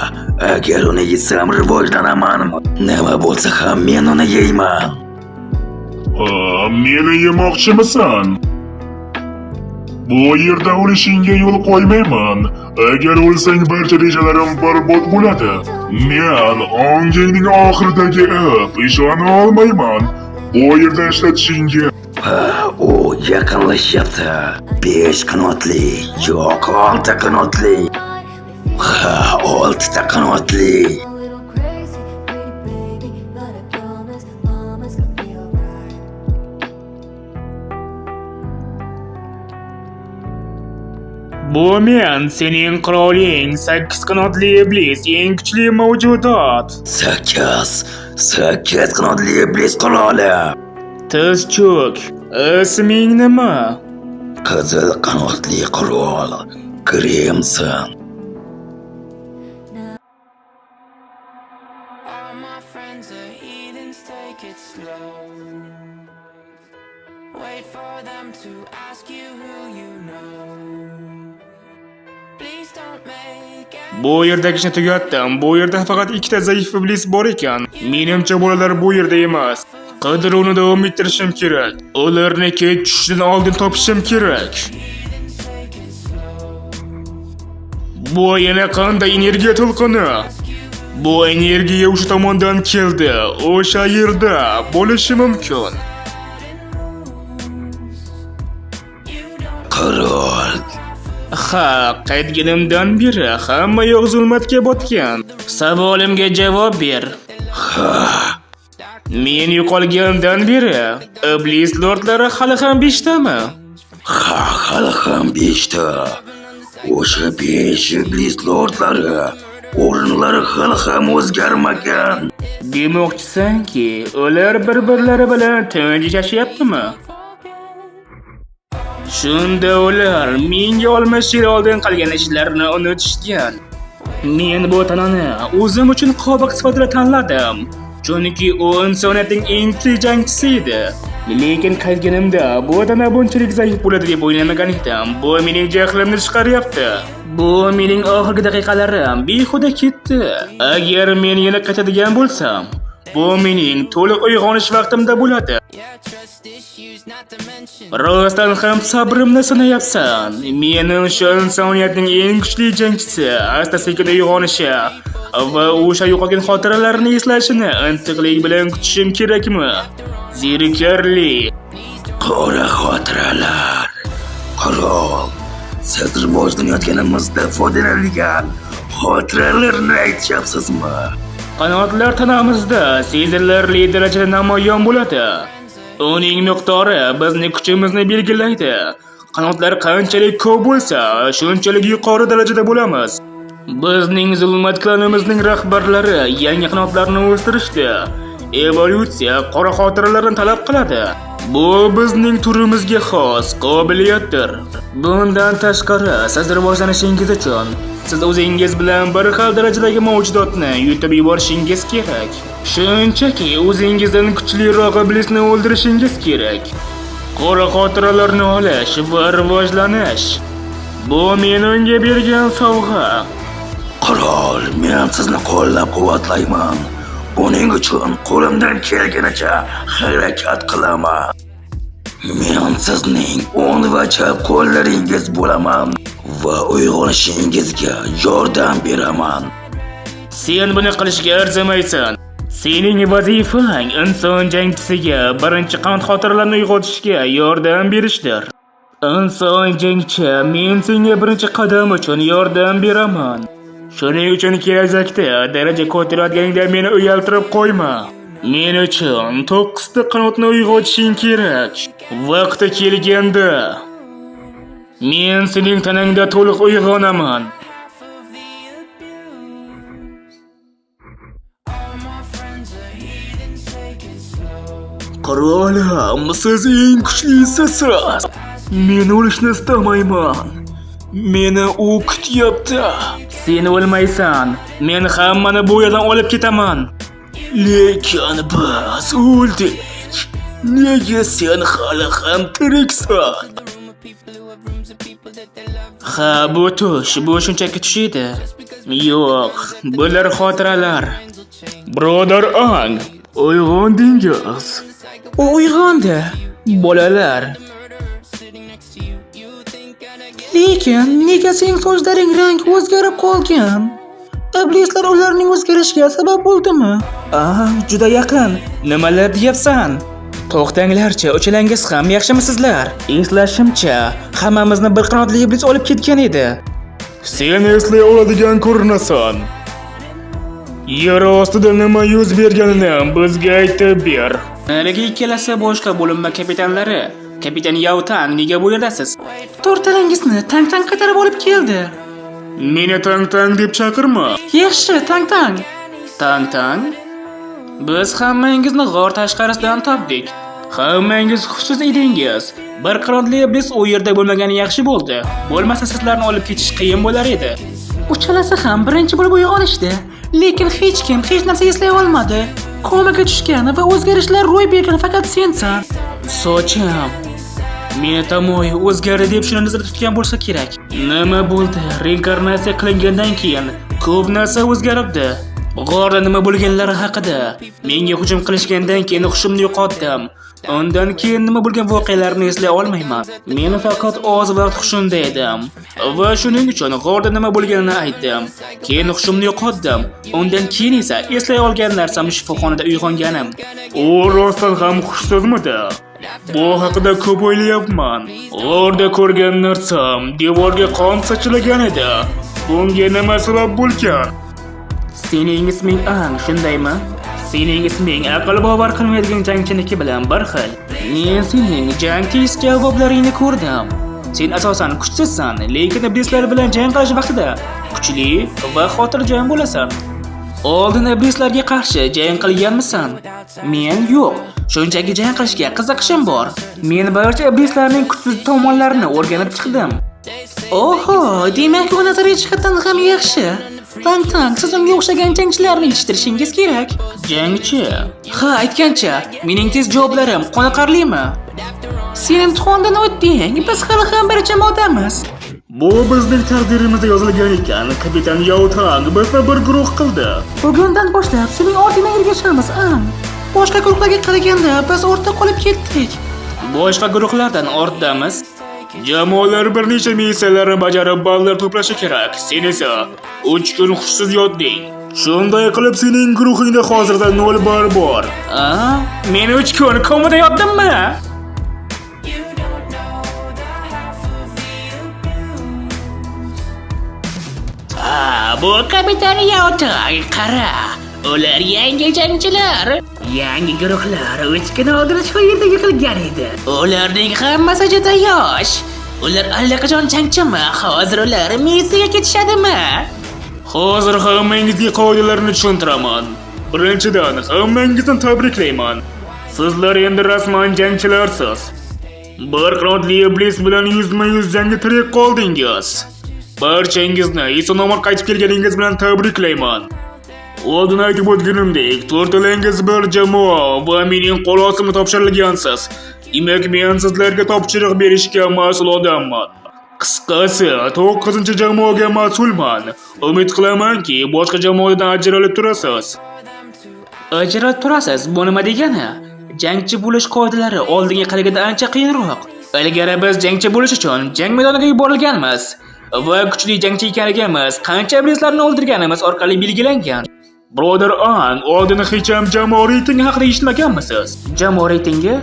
Agar uni yesam rivojlanamanmi? Nima bo'lsa ham men uni yeyman. Ha, meni yemoqchimisan? Bu yerda o'lishingga yo'l qo'ymayman. Agar o'lsang barcha rejalarim barbod bo'ladi. Men ongingning oxiridagi ip, ishona olmayman. Bu yerda ishlatishingga Ha, u yaqinlashyapti. 5 qanotli, yo'q, 6 qanotli. Ha, 6 ta qanotli. A little crazy, pretty baby, but I promise, mama's gonna be alright. Bu men, sening qiroling, sakkiz qanotli iblis, eng kuchli mavjudot. 8, 8 qanotli iblis qiroli. Tiz cho'k, isming nima? Qizil qanotli qirol. Crimson. All my friends are heathens, take it slow. Wait for them to ask you who you know. Please don't make any Bu yerdagi ishni tugatdim. Bu yerda faqat ikkita zaif iblis bor ekan. Menimcha bolalar bu yerda emas. Qidiruvni davom ettirishim kerak. Ularni kech tushishdan oldin topishim kerak. Bu yana qanday energiya to'lqini? Bu energiya o'sha tomondan keldi. O'sha yerda bo'lishi mumkin. Qirol. Ha, qaytganimdan beri hamma yoq zulmatga botgan. Savolimga javob ber. Ha, Men yo'qolganimdan beri iblis lordlari hali ham beshtami? ha, hali ham beshta. O'sha 5 iblis lordlari o'rinlari hali ham o'zgarmagan. Demoqchisanki, ular bir-birlari bilan tinch yashashyaptimi? Shunda ular menga 60 yil oldin qilgan ishlarini unutishgan. Men bu tanani o'zim uchun qobiq sifatida tanladim. Chunki u insoniyatning eng kuchli jangchisi edi. Lekin qaytganimda bu tana bunchalik zaif bo'ladi deb o'ylamagan edim. Bu mening jahlimni chiqaryapti. Bu mening oxirgi daqiqalarim behuda ketdi. Agar men yana qaytadigan bo'lsam, bu mening to'liq uyg'onish vaqtimda bo'ladi. yeah, trust issues, not to mention. Rostdan ham sabrimni sinayapsan. Meni o'sha insoniyatning eng kuchli jangchisi asta-sekin uyg'onishi va o'sha yo'qolgan xotiralarini eslashini intiqlik bilan kutishim kerakmi? Zerikarli. Qora xotiralar. Qirol, siz rivojlanayotganimizda foydalanilgan xotiralarni aytyapsizmi? Qanotlar tanamizda sezilarli darajada namoyon bo'ladi. Uning miqdori bizni kuchimizni belgilaydi. Qanotlar qanchalik ko'p bo'lsa, shunchalik yuqori darajada bo'lamiz. Bizning zulmat klanimizning rahbarlari yangi qanotlarni o'stirishdi. Evolyutsiya qora xotiralarni talab qiladi. Bu bizning turimizga xos qobiliyatdir. Bundan tashqari, siz rivojlanishingiz uchun siz o'zingiz bilan bir xil darajadagi mavjudotni yutib yuborishingiz kerak. Shunchaki o'zingizdan kuchliroq iblisni o'ldirishingiz kerak. Qora xotiralarni olish va rivojlanish. Bu men unga bergan sovg'a. Qirol, men sizni qo'llab-quvvatlayman. Buning uchun qo'limdan kelganicha harakat qilaman. Men sizning o'ng va chap qo'llaringiz bo'laman va uyg'onishingizga yordam beraman. Sen buni qilishga arzimaysan. Sening vazifang inson jangchisiga birinchi qanot xotiralarni uyg'otishga yordam berishdir. Inson jangchi, men senga birinchi qadam uchun yordam beraman. Shuning uchun kelajakda daraja ko'tarayotganingda meni uyaltirib qo'yma. Men uchun to'qqizta qanotni uyg'otishing kerak. Vaqti kelganda men sening tanangda to'liq uyg'onaman. Half of the abuse. All my friends are heathens, take it slow. Qirolim, siz eng kuchlisisiz. Men o'lishni istamayman. Meni u kutyapti. Sen o'lmaysan. Men hammani bu yerdan olib ketaman. Lekin biz o'ldik. Nega sen hali ham tiriksan? Ha, bu tush, bu shunchaki tush edi. Yo'q, bular xotiralar. Birodar Ang, uyg'ondingiz. U uyg'ondi. Bolalar, Lekin nega sening sochlaring rangi o'zgarib qolgan? Iblislar ularning o'zgarishiga sabab bo'ldimi? Ah, juda yaqin. Nimalar deyapsan? To'xtanglarchi, uchalangiz ham yaxshimisizlar? Eslashimcha, hammamizni bir qanotli iblis olib ketgan edi. Sen eslay oladigan ko'rinasan. Yer ostida nima yuz berganini bizga aytib ber. Narigi ikkalasi boshqa bo'linma kapitanlari. Kapitan Yao Tang, nega bu yerdasiz? To'rtalangizni Tang-Tang qaytarib olib keldi. Meni Tang-Tang deb chaqirma. Yaxshi, Tang-Tang. Tang Tang? Biz hammangizni g'or tashqarisidan topdik. Hammangiz hushsiz edingiz. Bir qanotli iblis u yerda bo'lmagani yaxshi bo'ldi. Bo'lmasa sizlarni olib ketish qiyin bo'lar edi. Uchalasi ham birinchi bo'lib uyg'onishdi. Lekin hech kim hech narsa eslay olmadi. Komaga tushgan va o'zgarishlar ro'y bergan faqat sensan. Sochim. Meni tamoy o'zgardi deb shuni nazarda tutgan bo'lsa kerak. Nima bo'ldi? Reinkarnatsiya qilingandan keyin ko'p narsa o'zgaribdi. G'orda nima bo'lganlari haqida. Menga hujum qilishgandan keyin hushimni yo'qotdim. Undan keyin nima bo'lgan voqealarni eslay olmayman. Men faqat oz vaqt hushimda edim va shuning uchun g'orda nima bo'lganini aytdim. Keyin hushimni yo'qotdim. Undan keyin esa eslay olgan narsam shifoxonada uyg'onganim. U rostdan ham hushsizmidi? Bu haqida ko'p o'ylayapman. G'orda ko'rgan narsam devorga qon sachilagan edi. Bunga nima sabab bo'lgan? Sening isming Ang, shundaymi? Sening isming aql bovar qilmaydigan jangchiniki bilan bir xil. Men sening jang tez javoblaringni ko'rdim. Sen asosan kuchsizsan, lekin iblislar bilan jang qilish vaqtida kuchli va xotirjam bo'lasan. Oldin iblislarga qarshi jang qilganmisan? Men yo'q. Shunchaki jang qilishga qiziqishim bor. Men barcha iblislarning kuchsiz tomonlarini o'rganib chiqdim. Oho, demak u nazariy jihatdan ham yaxshi. Tang-Tang, siz unga o'xshagan jangchilarni yetishtirishingiz kerak. Jangchi. Ha, aytgancha, mening tez javoblarim qoniqarlimi? Sen imtihondan o'tding, biz hali ham bir jamoadamiz. Bu bizning taqdirimizda yozilgan ekan. Kapitan Yao Tang bizni bir guruh qildi. Bugundan boshlab sening ortingdan ergashamiz, Ang. Boshqa guruhlarga qaraganda biz ortda qolib ketdik. Boshqa guruhlardan ortdamiz. Jamoalar bir necha missiyalarni bajarib ballar to'plashi kerak. Sen esa 3 kun hushsiz yotding. Shunday qilib sening guruhingda hozirda 0 ball bor. A, men 3 kun komada yotdimmi? You don't know the half of the abuse. Ha, bu kapitan Yao Tang, qara. Ular yangi jangchilar. Yangi guruhlar 3 kun oldin shu yerda yig'ilgan edi. Ularning hammasi juda yosh. Ular allaqachon jangchimi? Hozir ular missiyaga ketishadimi? Hozir hammangizga qoidalarni tushuntiraman. Birinchidan, hammangizni tabriklayman. Sizlar endi rasman jangchilarsiz. Bir qanotli iblis bilan yuzma-yuz jangda tirik qoldingiz. Barchangizni eson-omon qaytib kelganingiz bilan tabriklayman. Oldin aytib o'tganimdek, to'rtalangiz bir jamoa va mening qo'l ostimda topshirilgansiz. Demak, men sizlarga topshiriq berishga mas'ul odamman. Qisqasi, 9-jamoaga mas'ulman. Umid qilamanki, boshqa jamoadan ajralib turasiz. Ajralib turasiz, bu nima degani? Jangchi bo'lish qoidalari oldinga qaraganda ancha qiyinroq. Ilgari biz jangchi bo'lish uchun jang maydoniga yuborilganmiz va kuchli jangchi ekanligimiz qancha iblislarni o'ldirganimiz orqali belgilangan. Birodar Ang, oldin hech ham jamoa reytingi haqida eshitmaganmisiz? Jamoa reytingi?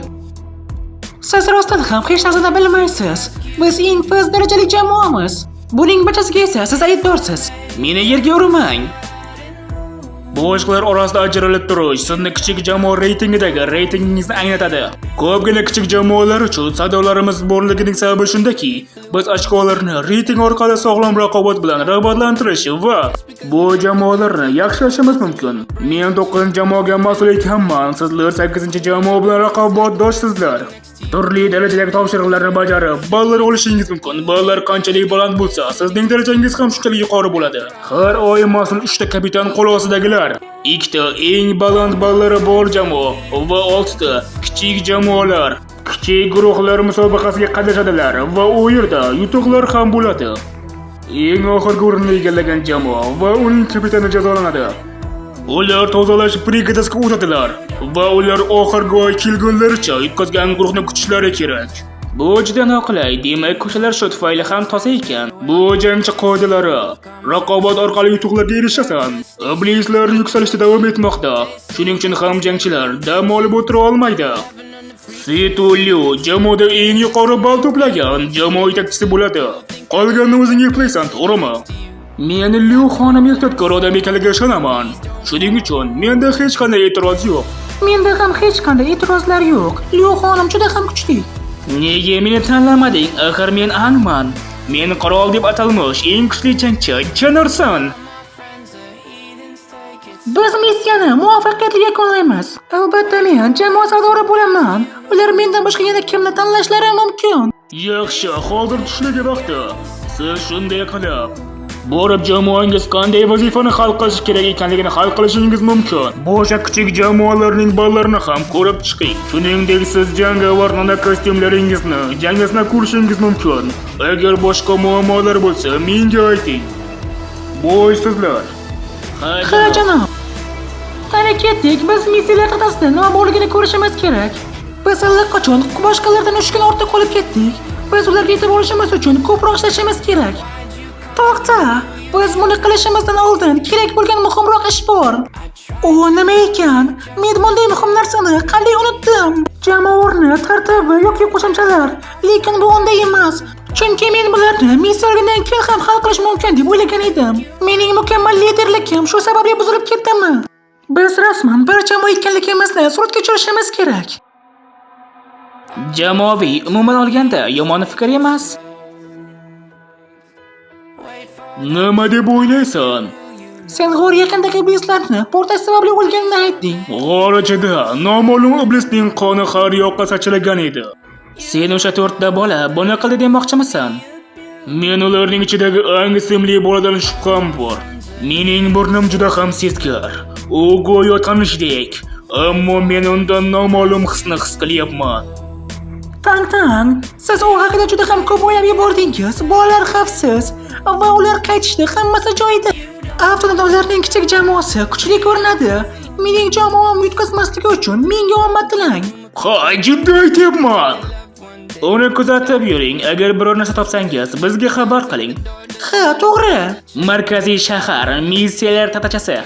Siz rostdan ham hech narsani bilmaysiz. Biz eng past darajali jamoamiz. Buning barchasiga esa siz aybdorsiz. Meni yerga urmang. Boshqalar orasida ajralib turish sizni kichik jamoa reytingidagi reytingingizni anglatadi. Ko'pgina kichik jamoalar uchun sadolarimiz borligining sababi shundaki, biz ochkolarni reyting orqali sog'lom raqobat bilan rag'batlantirish va bu jamoalarni yaxshilashimiz mumkin. Men 9-jamoaga mas'ul ekanman, sizlar 8-jamoa bilan raqobatdoshsizlar. Turli darajadagi topshiriqlarni bajarib, ballar olishingiz mumkin. Ballar qanchalik baland bo'lsa, sizning darajangiz ham shunchalik yuqori bo'ladi. Har oy mas'ul 3 ta kapitan qo'l ostidagilar, ikkita eng baland ballari bor jamoa va 6 ta kichik jamoalar kichik guruhlar musobaqasiga qatnashadilar va u yerda yutuqlar ham bo'ladi. Eng oxirgi o'rinni egallagan jamoa va uning kapitani jazolanadi. Ular tozalash brigadasiga o'tadilar va ular oxirgi oy kelgunlaricha yutqazgan guruhni kutishlari kerak. Bu juda noqulay. Demak, ko'chalar shu tufayli ham toza ekan. Bu jangchi qoidalari. Raqobat orqali yutuqlarga erishasan. Iblislar yuksalishda davom etmoqda. Shuning uchun ham jangchilar dam olib o'tira olmaydi. Situlyu jamoada eng yuqori ball to'plagan jamoa yetakchisi bo'ladi. Qolganini o'zing eplaysan, to'g'rimi? Men Lyu xonim ehtiyotkor odam ekanligiga ishonaman. Shuning uchun menda hech qanday e'tiroz yo'q. Menda ham hech qanday e'tirozlar yo'q. Lyu xonim juda ham kuchli. Nega meni tanlamading? Axir men Angman. Men qirol deb atalmish eng kuchli jangchi Jennerson. Biz missiyani muvaffaqiyatli yakunlaymiz. Albatta men jamoa sardori bo'laman. Ular mendan boshqa yana kimni tanlashlari mumkin? Yaxshi, hozir tushligi vaqti. Siz shunday qilib borib jamoangiz qanday vazifani hal qilishi kerak ekanligini hal qilishingiz mumkin. Boshqa kichik jamoalarning ballarini ham ko'rib chiqing. Shuningdek, siz jangovar nano kostyumlaringizni jangda ko'rishingiz mumkin. Agar boshqa muammolar bo'lsa, menga ayting. Bo'ysizlar. Ha, janob. Qani ketdik, biz missiyalar taxtasida nima borligini ko'rishimiz kerak. Biz allaqachon boshqalardan 3 kun ortda qolib ketdik. Biz ularga yetib olishimiz uchun ko'proq ishlashimiz kerak. To'xta, biz buni qilishimizdan oldin kerak bo'lgan muhimroq ish bor. U nima ekan? Men bunday muhim narsani qanday unutdim? Jamoa o'rni, tartibi yoki qo'shimchalar. Lekin bu unday emas. Chunki men bularni missiya olgandan keyin ham hal qilish mumkin deb o'ylagan edim. Mening mukammal liderligim shu sababli buzilib ketdimi? Biz rasman bir jamoa ekanligimizni suratga tushirishimiz kerak. Jamoaviy umuman olganda yomon fikr emas. Nima deb o'ylaysan? Sen g'or yaqindagi iblislarni portlash sababli o'lganini aytding. G'or ichida noma'lum iblisning qoni har yoqqa sachragan edi. Sen o'sha to'rtta bola buni qildi demoqchimisan? Men ularning ichidagi Ang ismli boladan shubham bor. Mening burnim juda ham sezgir. U go'yo tanishdek, ammo men undan noma'lum hisni his qilyapman. Tang tang, siz u haqida juda ham ko'p o'ylab yubordingiz. Bolalar xavfsiz va ular qaytishdi, hammasi joyida. Avtonomlarning kichik jamoasi kuchli ko'rinadi. Mening jamoam yutqazmasligi uchun menga omad tilang. Ha, jiddiy aytyapman. Uni kuzatib yuring. Agar biror narsa topsangiz, bizga xabar qiling. Ha, to'g'ri. Markaziy shahar missiyalar taxtachasi.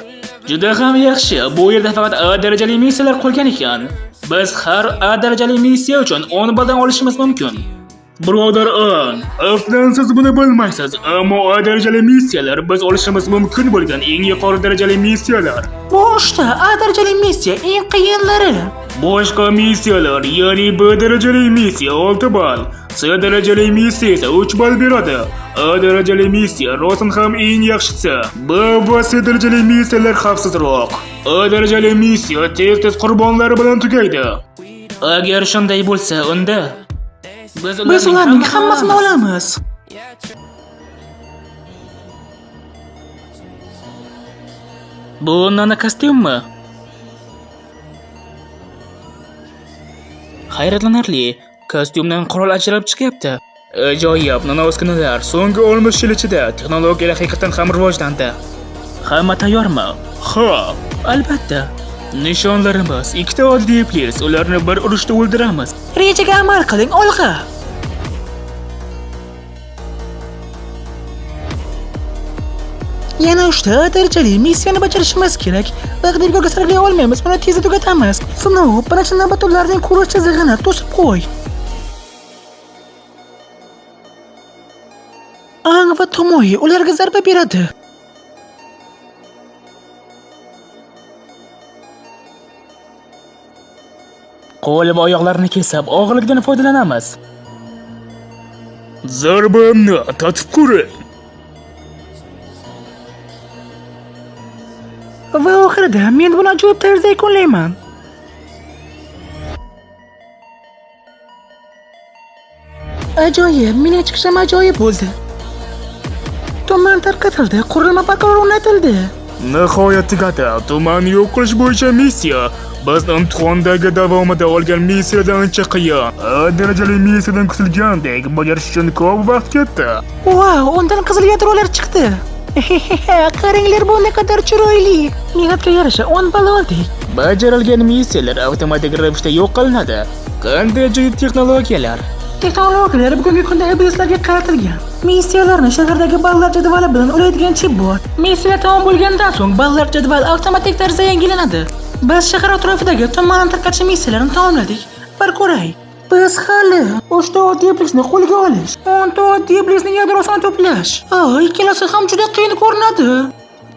Juda ham yaxshi. Bu yerda faqat A darajali missiyalar qolgan ekan. Biz har A darajali missiya uchun 10 baldan olishimiz mumkin. Birodar Ang, aftan siz buni bilmaysiz, ammo A darajali missiyalar biz olishimiz mumkin bo'lgan eng yuqori darajali missiyalar. Bu uchta A darajali missiya eng qiyinlari. Boshqa missiyalar, ya'ni B darajali missiya 6 ball, C darajali missiya esa 3 ball beradi. A darajali missiya rostdan ham eng yaxshisi. B va C darajali missiyalar xavfsizroq. A darajali missiya tez-tez qurbonlari bilan tugaydi. Agar shunday bo'lsa, unda biz Biz ularning hammasini olamiz. Bu nano kostyummi? Hayratlanarli, kostyumdan qurol ajralib chiqyapti. Ajoyib nano uskunalar So'nggi 60 yil ichida texnologiyalar haqiqatan ham rivojlandi. Hamma tayyormi? Ha, Albatta. nishonlarimiz ikkita oddiy iblis, ularni bir urishda o'ldiramiz. Rejaga amal qiling, olg'a. Yana uchta darajali missiyani bajarishimiz kerak. Vaqt bekorga sarflay olmaymiz, uni tezda tugatamiz. Sinov, birinchi navbatda ularning ko'rish chizig'ini to'sib qo'y. Ang va Tomoyi ularga zarba beradi. Qo'l va oyoqlarini kesib, og'irligidan foydalanamiz. Zarbamni tatib ko'ring. Va oxirida men buni ajoyib tarzda yakunlayman. Ajoyib, mening chiqishim ajoyib bo'ldi. Tuman tarqatildi, qurilma barqaror o'rnatildi. Nihoyat tugadi. Tumanni yo'q qilish bo'yicha missiya. Biz imtihondagi davomida olgan missiyadan ancha qiyin. A darajali missiyadan kutilgandek bajarish uchun ko'p vaqt ketdi. Vau, undan qizil yadrolar chiqdi. Qaranglar, bu naqadar chiroyli. Mehnatga yarasha 10 ball oldik. Bajarilgan missiyalar avtomatik ravishda yo'q qilinadi. Qanday ajoyib texnologiyalar! Texnologiyalar bugungi kunda iblislarga qaratilgan. Missiyalarni shahardagi ballar jadvali bilan ulaydigan chip bor. Missiyalar tamom bo'lgandan so'ng ballar jadvali avtomatik tarzda yangilanadi. Biz shahar atrofidagi tumanni tarqatish missiyalarini tamomladik. Bir ko'ray. Biz hali 3 ta oddiy iblisni qo'lga olish, 10 ta oddiy iblisning yadrosini to'plash. Ikkalasi ham juda qiyin ko'rinadi.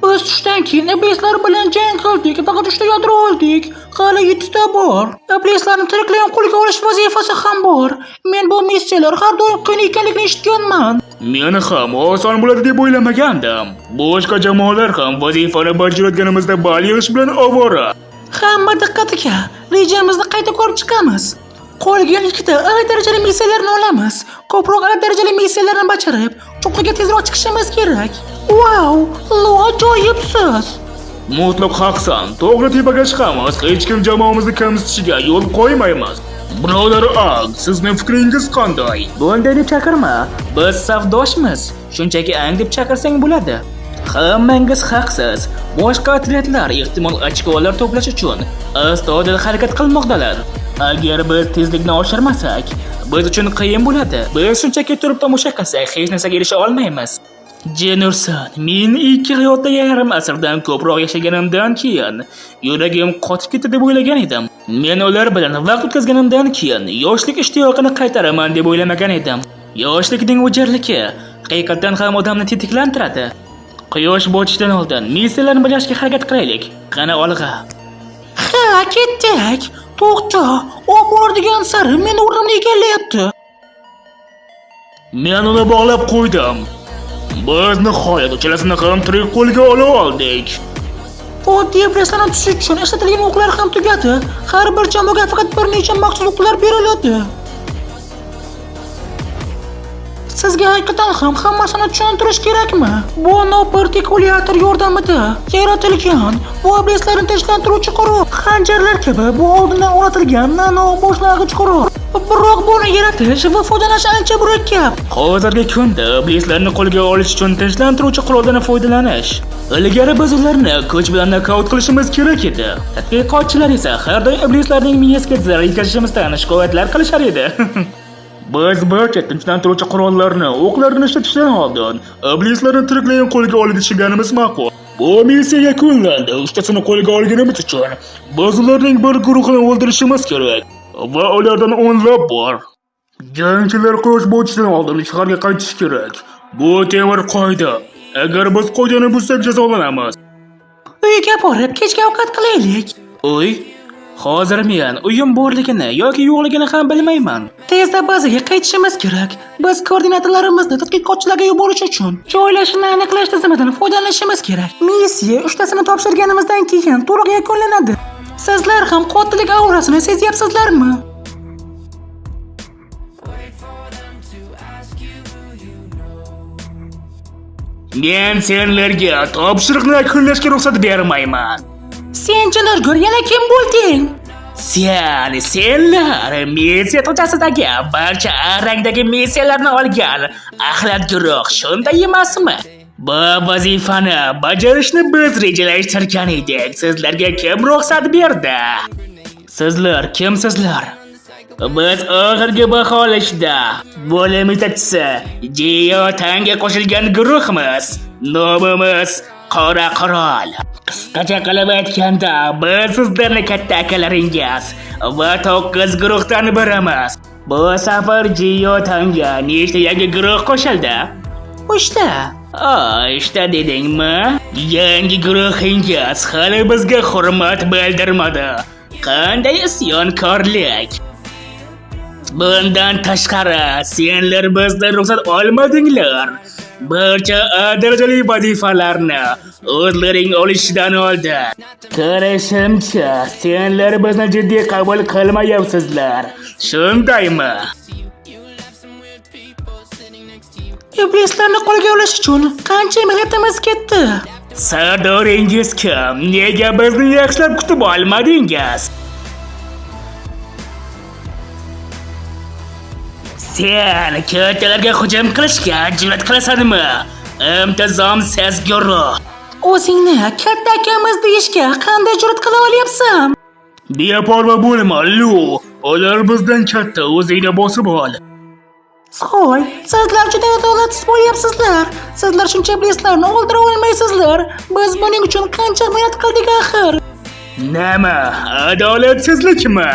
Biz tushdan keyin iblislar bilan jang qildik, faqat 3 ta yadro oldik. Hali 7 ta bor. Iblislarni tiriklayin qo'lga olish vazifasi ham bor. Men bu missiyalar har doim qiyin ekanligini eshitganman. Men ham oson bo'ladi deb o'ylamagandim. Boshqa jamoalar ham vazifani bajarayotganimizda ball yig'ish bilan ovora. Hamma diqqatiga, rejamizni qayta ko'rib chiqamiz. Qolgan ikkita A darajali missiyalarni olamiz. Ko'proq A darajali missiyalarni bajarib, cho'qqiga tezroq chiqishimiz kerak. Vau, Lo ajoyibsiz. Mutlaq haqsan. To'g'ri tepaga chiqamiz. Hech kim jamoamizni kamsitishiga yo'l qo'ymaymiz. Birodar Ang, sizni fikringiz qanday? Bunday deb chaqirma. Biz safdoshmiz. Shunchaki Ang deb chaqirsang bo'ladi. Hammangiz haqsiz. Boshqa otryadlar ehtimol ochkolar to'plash uchun astoydil harakat qilmoqdalar. Agar biz tezlikni oshirmasak, biz uchun qiyin bo'ladi. Biz shunchaki turib tomosha qilsak, hech narsaga erisha olmaymiz. Jenursan, men ikki hayotda yarim asrdan ko'proq yashaganimdan keyin yuragim qotib ketdi deb o'ylagan edim. Men ular bilan vaqt o'tkazganimdan keyin yoshlik ishtiyoqini qaytaraman deb o'ylamagan edim. Yoshlikning o'jarligi haqiqatdan ham odamni tetiklantiradi. Quyosh botishdan oldin missiyalarni bajarishga harakat qilaylik. Qani olg'a. Ha, ketdik. To'xta, u boradigan sari meni o'rnimni egallayapti. Men uni bog'lab qo'ydim. Biz nihoyat uchalasini ham tirik qo'lga ola oldik. Oddiy iblislarni tutish uchun ishlatilgan o'qlar ham tugadi. Har bir jamoaga faqat bir necha maxsus o'qlar beriladi. Sizga haqiqatan ham hammasini tushuntirish kerakmi? Bu nanopartikulyator yordamida yaratilgan bu iblislarni tinchlantiruvchi qurol. Xanjarlar kabi bu oldindan o'rnatilgan nano boshlang'ich qurol. Biroq buni yaratish va foydalanish ancha murakkab. Hozirgi kunda iblislarni qo'lga olish uchun tinchlantiruvchi quroldan foydalanish. Ilgari biz ularni kuch bilan nokaut qilishimiz kerak edi. Tadqiqotchilar esa har doim iblislarning miyasiga zarar yetkazishimizdan shikoyatlar qilishar edi. Biz barcha tinchlantiruvchi qurollarni, o'qlarni ishlatishdan oldin iblislarni tiriklayin qo'lga olishganimiz ma'qul. Bu missiya yakunlandi. Uchtasini qo'lga olganimiz uchun biz ularning bir guruhini o'ldirishimiz kerak va ulardan o'nlab bor. Jangchilar quyosh botishidan oldin shaharga qaytishi kerak. Bu temir qoida. Agar biz qoidani buzsak jazolanamiz. Uyga borib kechki ovqat qilaylik. Uy? Hozir men uyim borligini yoki yo'qligini ham bilmayman. Tezda bazaga qaytishimiz kerak. Biz koordinatalarimizni tadqiqotchilarga yuborish uchun joylashini aniqlash tizimidan foydalanishimiz kerak. Missiya uchtasini topshirganimizdan keyin to'liq yakunlanadi. Sizlar ham qotillik aurasini sezyapsizlarmi? Wait for them to ask you who you know. Men senlarga topshiriqni yakunlashga ruxsat bermayman. Sen Jinurgur yana kim bo'lding? Sen, senlar missiya to'chasidagi barcha A rangdagi missiyalarni olgan axlat guruh, shunday emasmi? Bu vazifani bajarishni biz rejalashtirgan edik. Sizlarga kim ruxsat berdi? Sizlar kimsizlar? Biz oxirgi baholashda bo'lim yetakchisi Jiyo Tanga qo'shilgan guruhmiz. Nomimiz Qora Qirol. Qisqacha qilib aytganda, biz sizlarni katta akalaringiz va 9 guruhdan birimiz. Bu safar Jiyo Tanga nechta yangi guruh qo'shildi? Uchta. Uchta dedingmi? Yangi guruhingiz hali bizga hurmat bildirmadi. Qanday isyonkorlik! Bundan tashqari, senlar bizdan ruxsat olmadinglar. Barcha A darajali vazifalarni o'zlaring olishdan oldin. Qarashimcha, senlar bizni jiddiy qabul qilmayapsizlar. Shundaymi? Iblislarni qo'lga olish uchun qancha mehnatimiz ketdi. Sardoringiz kim? Nega bizni yaxshilab kutib olmadingiz? Sen kattalarga hujum qilishga jur'at qilasanmi? Intizomsiz guruh. O'zingni katta akamiz deyishga qanday jur'at qila olyapsan? Beparvo bo'lma, Lu. Ular bizdan katta, o'zingni bosib ol. Soy, sizlar juda adolatsiz bo'lyapsizlar. Sizlar shuncha iblislarni o'ldira olmaysizlar. Biz buning uchun qancha mehnat qildik axir. Nima? Adolatsizlikmi?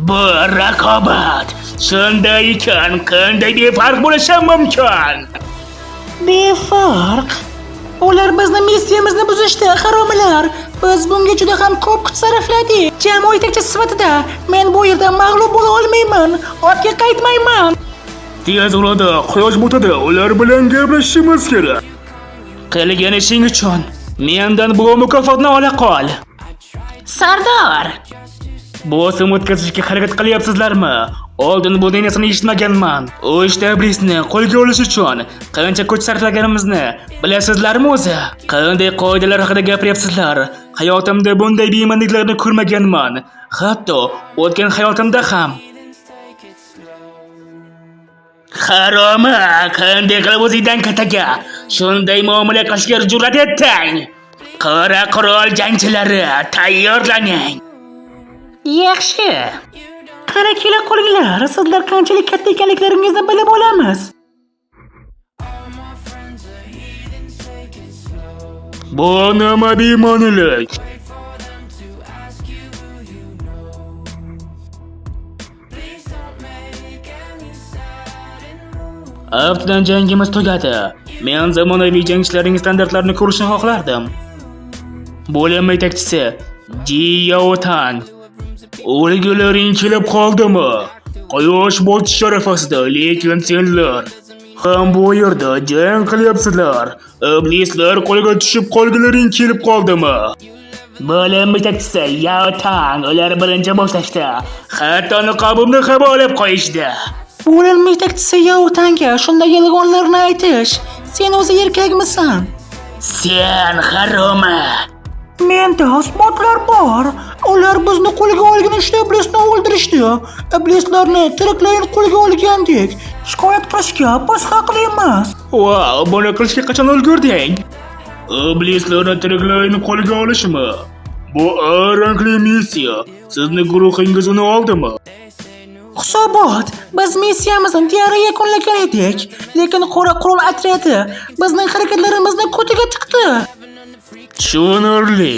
Bu raqobat. Shunday ekan, qanday befarq bo'lishi mumkin? Befarq. Ular bizni missiyamizni buzishdi, haromilar. Biz bunga juda ham ko'p kuch sarfladik. Jamoa yetakchisi sifatida men bu yerda mag'lub bo'la olmayman. Ortga qaytmayman. Tez orada quyosh botadi, ular bilan gaplashishimiz kerak. Qilgan ishing uchun mendan bu mukofotni ola qol. Sardor, Bosim o'tkazishga harakat qilyapsizlarmi? Oldin bunday narsani eshitmaganman. O'shda iblisni qo'lga olish uchun qancha kuch sarflaganimizni bilasizlarmi o'zi? Qanday qoidalar haqida gapiryapsizlar? Hayotimda bunday bema'niliklarni ko'rmaganman. Hatto o'tgan hayotimda ham. Haromi, qanday qilib o'zingdan kattaga shunday muomala qilishga jur'at etding? Qora qurol jangchilari, tayyorlaning. Yaxshi. Qara kela qolinglar, sizlar qanchalik katta ekanliklaringizni bilib olamiz. Bu nima bema'nilik? Aftidan jangimiz tugadi. Men zamonaviy jangchilarning standartlarini ko'rishni xohlardim. Bo'lim yetakchisi Ji Yaotan. O'lgularing kelib qoldimi? Quyosh botish arafasida, lekin senlar ham bu yerda jang qilyapsizlar. Iblislar qo'lga tushib qolgularing kelib qoldimi? Bo'lim yetakchisi Yaotan, ular birinchi boshlashdi. Hatto niqobimni ham olib qo'yishdi. Bo'lim yetakchisi Yautanga shunday yolg'onlarni aytish. Sen o'zi erkakmisan? Sen haromi. Menda isbotlar bor. Ular bizni qo'lga olgan uchta iblisni o'ldirishdi. Iblislarni tiriklayin qo'lga olgandik. Shikoyat qilishga biz haqlimiz. Vau, buni qilishga qachon ulgurding? Iblislarni tiriklayin qo'lga olishmi? Bu A rangli missiya. Sizni guruhingiz uni oldimi? Hisobot, biz missiyamizni deyarli yakunlagan edik, lekin qora qurol otryadi bizning harakatlarimizni ko'tiga tiqdi. Tushunarli.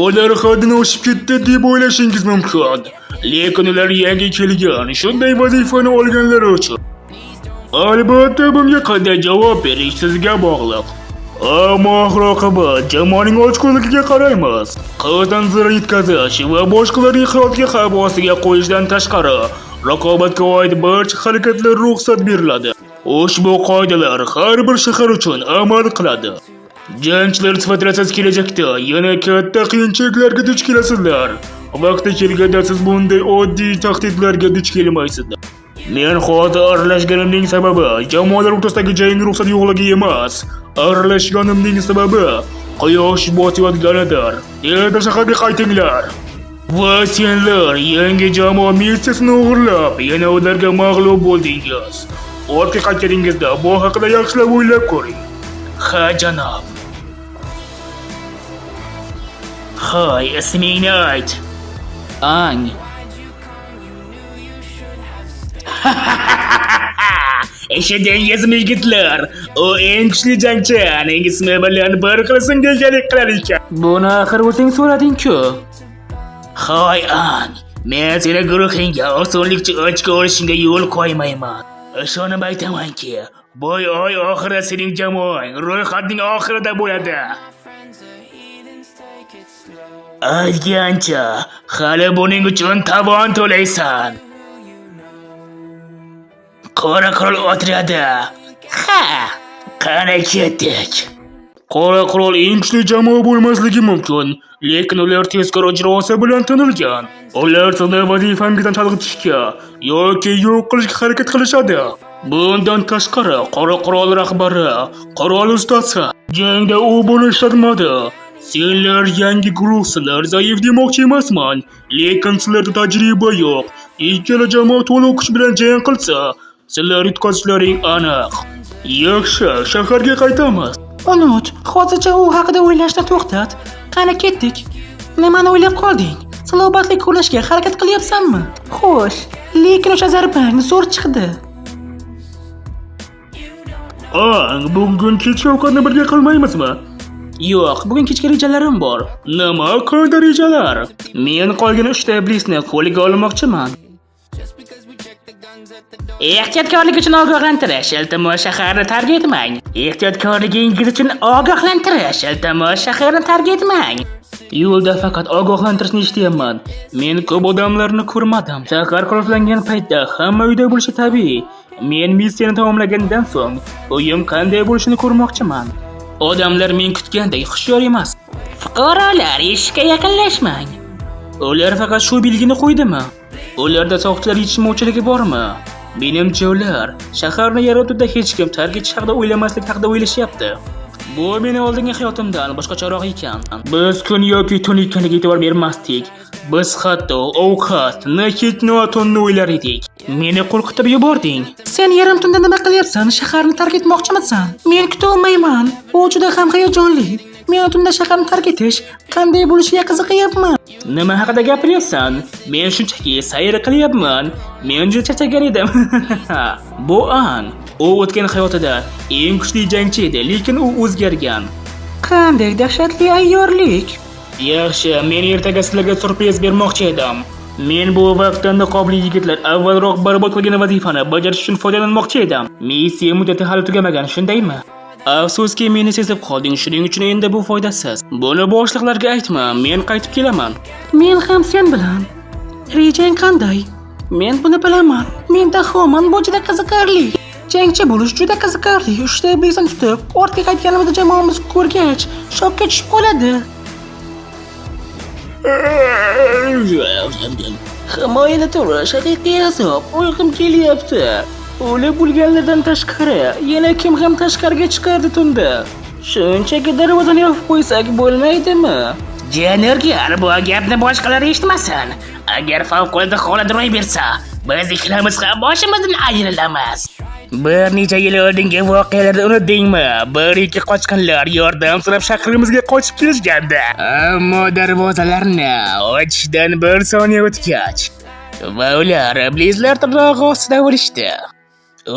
Ular haddan oshib ketdi deb o'ylashingiz mumkin. Lekin ular yangi kelgan, shunday vazifani olganlari uchun. Albatta bunga qanday javob berish sizga bog'liq. Ammo oxir oqibat jamoaning ochko'zligiga qaraymiz. Qasddan zarar yetkazish va boshqalarning hayotiga xavf ostiga qo'yishdan tashqari, raqobatga oid barcha harakatlar ruxsat beriladi. Ushbu qoidalar har bir shahar uchun amal qiladi. Jangchilar sifatida siz kelajakda yana katta qiyinchiliklarga duch kelasizlar. Vaqti kelganda siz bunday oddiy tahdidlarga duch kelmaysizlar. Men hozir aralashganimning sababi jamoalar o'rtasidagi jang ruxsat yo'qligi emas. Aralashganimning sababi quyosh botayotganidir. Erta shaharga qaytinglar. Va senlar yangi jamoa missiyasini o'g'irlab, yana ularga mag'lub bo'ldingiz. Ortga qaytganingizda bu haqida yaxshilab o'ylab ko'ring. Ha, janob. Hoy, ismingni ayt. Ang. Eshitdingizmi yigitlar? U eng kuchli jangchi, uning ismi bilan bir xil ismga egalik qilar ekan. Buni axir o'zing so'rading-ku. Hoy, Ang. Men seni guruhingga osonlikcha ochko olishingga yo'l qo'ymayman. Ishonib aytamanki, bu oy oxirida sening jamoang ro'yxatning oxirida bo'ladi. Aytgancha, hali buning uchun tovon to'laysan. Qora qurol otryadi. Ha, qani ketdik. Qora qurol eng kuchli jamoa bo'lmasligi mumkin, lekin ular tezkor ijrosi bilan tanilgan. Ular sizni vazifangizdan chalg'itishga yoki yo'q qilishga harakat qilishadi. Bundan tashqari, qora qurol rahbari, qurol ustasi. Jangda u buni ishlatmadi. Senlar yangi guruhsizlar, zaif demoqchi emasman, lekin sizlarda tajriba yo'q. Ikkala jamoa to'liq kuch bilan jang qilsa, sizlar yutqazishlaring aniq. Yaxshi, shaharga qaytamiz. Unut, hozircha u haqida o'ylashni to'xtat. Qani ketdik. Nimani o'ylab qolding? Salobatli ko'rinishga harakat qilyapsanmi? Xo'sh, lekin o'sha zarbang zo'r chiqdi. Ang, bugun kechki ovqatni birga qilmaymizmi? Yo'q, bugun kechki rejalarim bor. Nima qanday rejalar? Men qolgan uchta iblisni qo'lga olmoqchiman. Ehtiyotkorlik uchun ogohlantirish, iltimos shaharni tark etmang. Ehtiyotkorligingiz uchun ogohlantirish, iltimos shaharni tark etmang. Yo'lda faqat ogohlantirishni eshityapman. Men ko'p odamlarni ko'rmadim. Shahar qulflangan paytda hamma uyda bo'lishi tabiiy. Men missiyani tamomlagandan so'ng uyim qanday bo'lishini ko'rmoqchiman. Odamlar men kutgandek hushyor emas. Fuqarolar, eshikka yaqinlashmang. Ular faqat shu belgini qo'ydimi? Ularda soqchilar yetishmovchiligi bormi? Menimcha ular shaharni yarim tunda hech kim tark etish haqida o'ylamaslik haqida o'ylashyapti. Bu meni oldingi hayotimdan boshqacharoq ekan. Biz kun yoki tun ekanligiga e'tibor bermasdik. Biz hatto ovqat, hech tunni o'ylar edik. Meni qo'rqitib yubording. Sen yarim tunda nima qilyapsan? Shaharni tark etmoqchimisan? Men kutolmayman. Bu juda ham hayajonli. Men tunda shaharni tark etish qanday bo'lishiga qiziqyapman. Nima haqida gapiryapsan? Men shunchaki sayr qilyapman. Men juda charchagan edim. Bu An. U o'tgan hayotida eng kuchli jangchi edi, lekin u o'zgargan. Qanday dahshatli ayyorlik. Yaxshi, men ertaga sizlarga syurpriz bermoqchi edim. Men bu vaqtdan niqobli yigitlar avvalroq barbod qilgan vazifani bajarish uchun foydalanmoqchi edim. Missiya muddati hali tugamagan, shundaymi? Afsuski, meni sezib qolding, shuning uchun endi bu foydasiz. Buni boshliqlarga aytma, men qaytib kelaman. Men ham sen bilan. Rejang qanday? Men buni bilaman. Men dahoman, bu juda qiziqarli. Jangchi bo'lish juda qiziqarli. Uchta iblisni tutib, ortga qaytganimizda jamoamiz ko'rgach, shokka tushib qoladi. Himoyada turish haqiqiy azob. Uyqum kelyapti. O'lib bo'lganlardan tashqari, yana kim ham tashqariga chiqardi tunda? Shunchaki darvozani yopib qo'ysak bo'lmaydimi? Jenergar, bu gapni boshqalar eshitmasin. Agar favqulodda holat ro'y bersa, biz ikkalamiz ham boshimizdan ayrilamiz. Bir necha yil oldingi voqealarni unutdingmi? Bir ikki qochqinlar yordam so'rab shahrimizga qochib kelishgandi. Ammo darvozalarni ochishdan bir soniya o'tgach va ular iblislar tirnog'i ostida o'lishdi.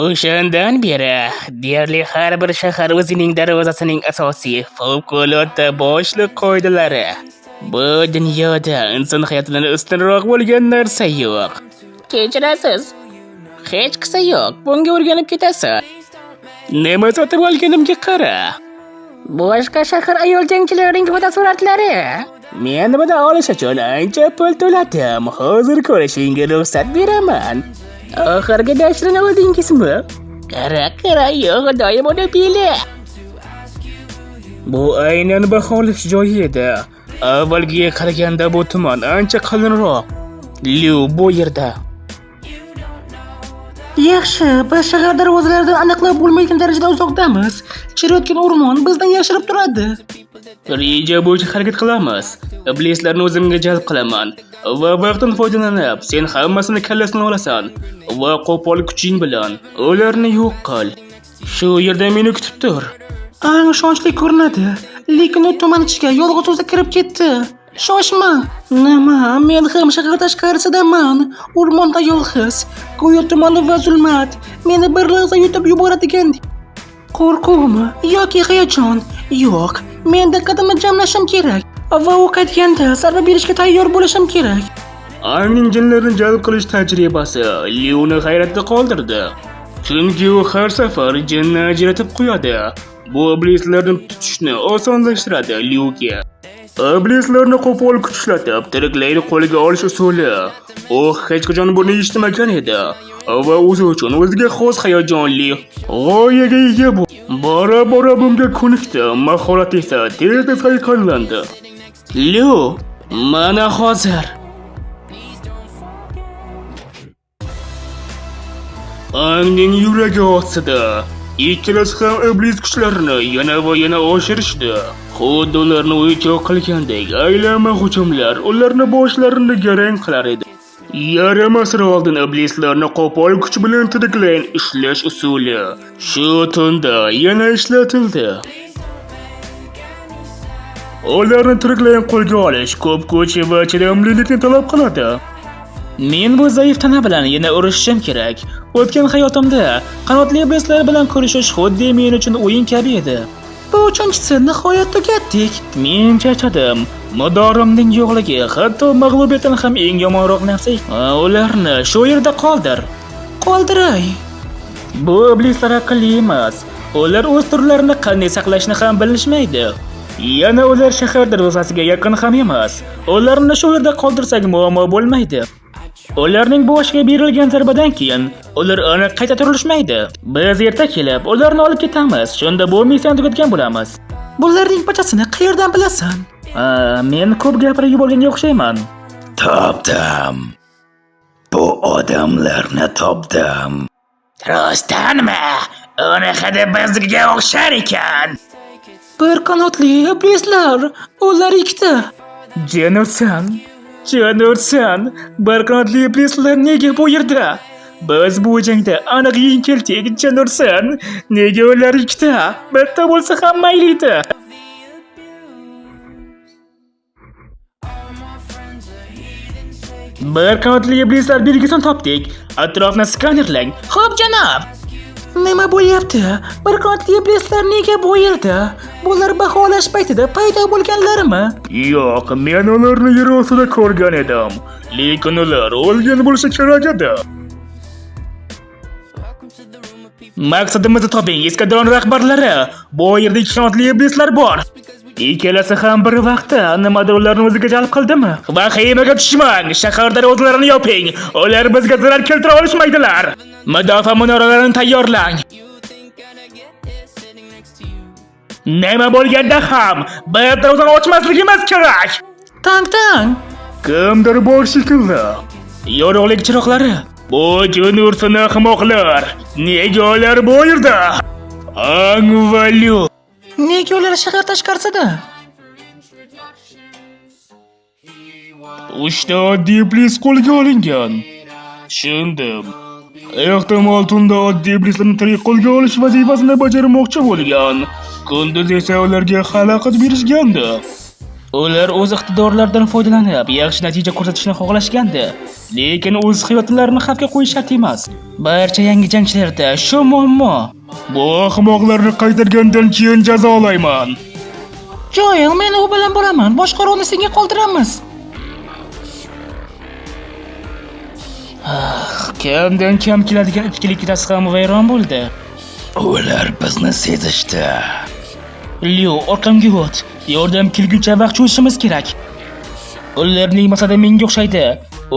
O'shandan beri deyarli har bir shahar o'zining darvozasining asosiy favqulodda boshliq qoidalari. Bu dunyoda inson hayotidan ustunroq bo'lgan narsa yo'q. Kechirasiz. Hech qisa yo'q. Bunga o'rganib ketasiz. Nima sotib olganimga qara. Boshqa shahar ayol jangchilarining fotosuratlari. Men buni olish uchun ancha pul to'ladim. Hozir ko'rishingga ruxsat beraman. Oxirgi dashrini oldingizmi? Qara, qara, yo'q, xudoyim uni beli. Bu aynan baholash joyi edi. Avvalgiga qaraganda bu tuman ancha qalinroq. Lyu bu yerda. Yaxshi, biz shahar darvozalaridan aniqlab bo'lmaydigan darajada uzoqdamiz. Chiriyotgan o'rmon bizdan yashirib turadi. Reja bo'yicha harakat qilamiz. Iblislarni o'zimga jalb qilaman va vaqtdan foydalanib, sen hammasini kallasini olasan va qo'pol kuching bilan ularni yo'q qil. Shu yerda meni kutib tur. Ang ishonchli ko'rinadi, lekin u tuman ichiga yolg'iz o'zi kirib ketdi. Shoshma. Nima, men ham shahar tashqarisidaman. O'rmonda yolg'iz. Go'yo tuman va zulmat meni bir lahza yutib yuboradigandek. Qo'rquvmi yoki hayajon? Yo'q, men diqqatimni jamlashim kerak va u qaytganda zarba berishga tayyor bo'lishim kerak. Angning jinlarni jalb qilish tajribasi Lyuni hayratda qoldirdi. Chunki u har safar jinni ajratib qo'yadi. Bu iblislarni tutishni osonlashtiradi Lyuga. Iblislarni qo'pol kuch ishlatib, tiriklayin qo'lga olish usuli. U hech qachon buni eshitmagan edi va o'zi uchun o'ziga xos hayajonli g'oyaga ega bo'ldi. Bora-bora bunga ko'nikdi, mahorat esa tez-tez hayqallandi. Lyu, mana hozir. Angning yuragi ostida ikkalasi ham iblis kuchlarini yana va yana oshirishdi. Xuddi ularni uychoq qilgandek aylanma hujumlar ularni boshlarini garang qilar edi. Yarim asr oldin iblislarni qo'pol kuch bilan tiriklayin ishlash usuli shu tunda yana ishlatildi. Ularni tiriklayin qo'lga olish ko'p kuch va chidamlilikni talab qiladi. Men bu zaif tana bilan yana urushishim kerak. O'tgan hayotimda qanotli iblislar bilan ko'rishish xuddi men uchun o'yin kabi edi. Bu uchinchisi, nihoyat tugatdik. Men charchadim. Madorimning yo'qligi hatto mag'lubiyatdan ham eng yomonroq narsa. Ularni shu yerda qoldir. Qoldiray. Bu iblislar aqlli emas. Ular o'z turlarini qanday saqlashni ham bilishmaydi. Yana ular shahar darvozasiga yaqin ham emas. Ularni shu yerda qoldirsak muammo bo'lmaydi. Ularning boshiga berilgan zarbadan keyin ular aniq qayta turilishmaydi. Biz erta kelib ularni olib ketamiz. Shunda bu missiyani tugatgan bo'lamiz. Bularning barchasini qayerdan bilasan? Ha, men ko'p gapirib yuborganga o'xshayman. Topdim. Bu odamlarni topdim. Rostdanmi? Uni hidi bizga o'xshar ekan. Bir qanotli iblislar, ular ikkita. Jenursan, Jenursan, bir qanotli iblislar nega bu yerda? Biz bu jangda aniq yengildik, Jenursan. Nega ular ikkita? Bitta bo'lsa ham mayli edi. Bir qanotli iblislar belgisini topdik. Atrofni skanerlang. Xo'p, janob. Nima bo'lyapti? Bir qanotli iblislar nega bu yerda? Bular baholash paytida paydo bo'lganlarmi? Yo'q, men ularni yer ostida ko'rgan edim. Lekin ular o'lgan bo'lishi kerak edi. Maqsadimizni toping, eskadron rahbarlari. Bu yerda ikki qanotli iblislar bor. Ikkalasi ham bir vaqtda nimadir ularni o'ziga jalb qildimi? Vahimaga tushmang, shahar darvozalarini yoping. Ular bizga zarar keltira olishmaydilar. Mudofaa minoralarini tayyorlang. Nima bo'lganda ham bir darvozani ochmasligimiz kerak. Tang tang. Kimdir bor shekilli. Yorug'lik chiroqlari. Bu Junursin ahmoqlar. Nega ular bu yerda? Angvalu. Nega ular shahar tashqarisida? Uchta oddiy iblis qo'lga olingan. Tushundim. Ehtimol tunda oddiy iblislarni tirik qo'lga olish vazifasini bajarmoqchi bo'lgan. Kunduz esa ularga xalaqit berishgandi. Ular o'z iqtidorlaridan foydalanib, yaxshi natija ko'rsatishni xohlashgandi. Lekin o'z hayotlarini xavfga qo'yish shart emas. Barcha yangi jangchilarda shu muammo. Bu ahmoqlarni qaytargandan keyin jazolayman. Joel, men u bilan boraman. Boshqaruvni senga qoldiramiz. Kamdan kam keladigan ichkilik ikkitasi ham vayron bo'ldi. Ular bizni sezishdi. Leo, orqamga o't. Yordam kelguncha vaqt cho'zishimiz kerak. Ularning maqsadi menga o'xshaydi.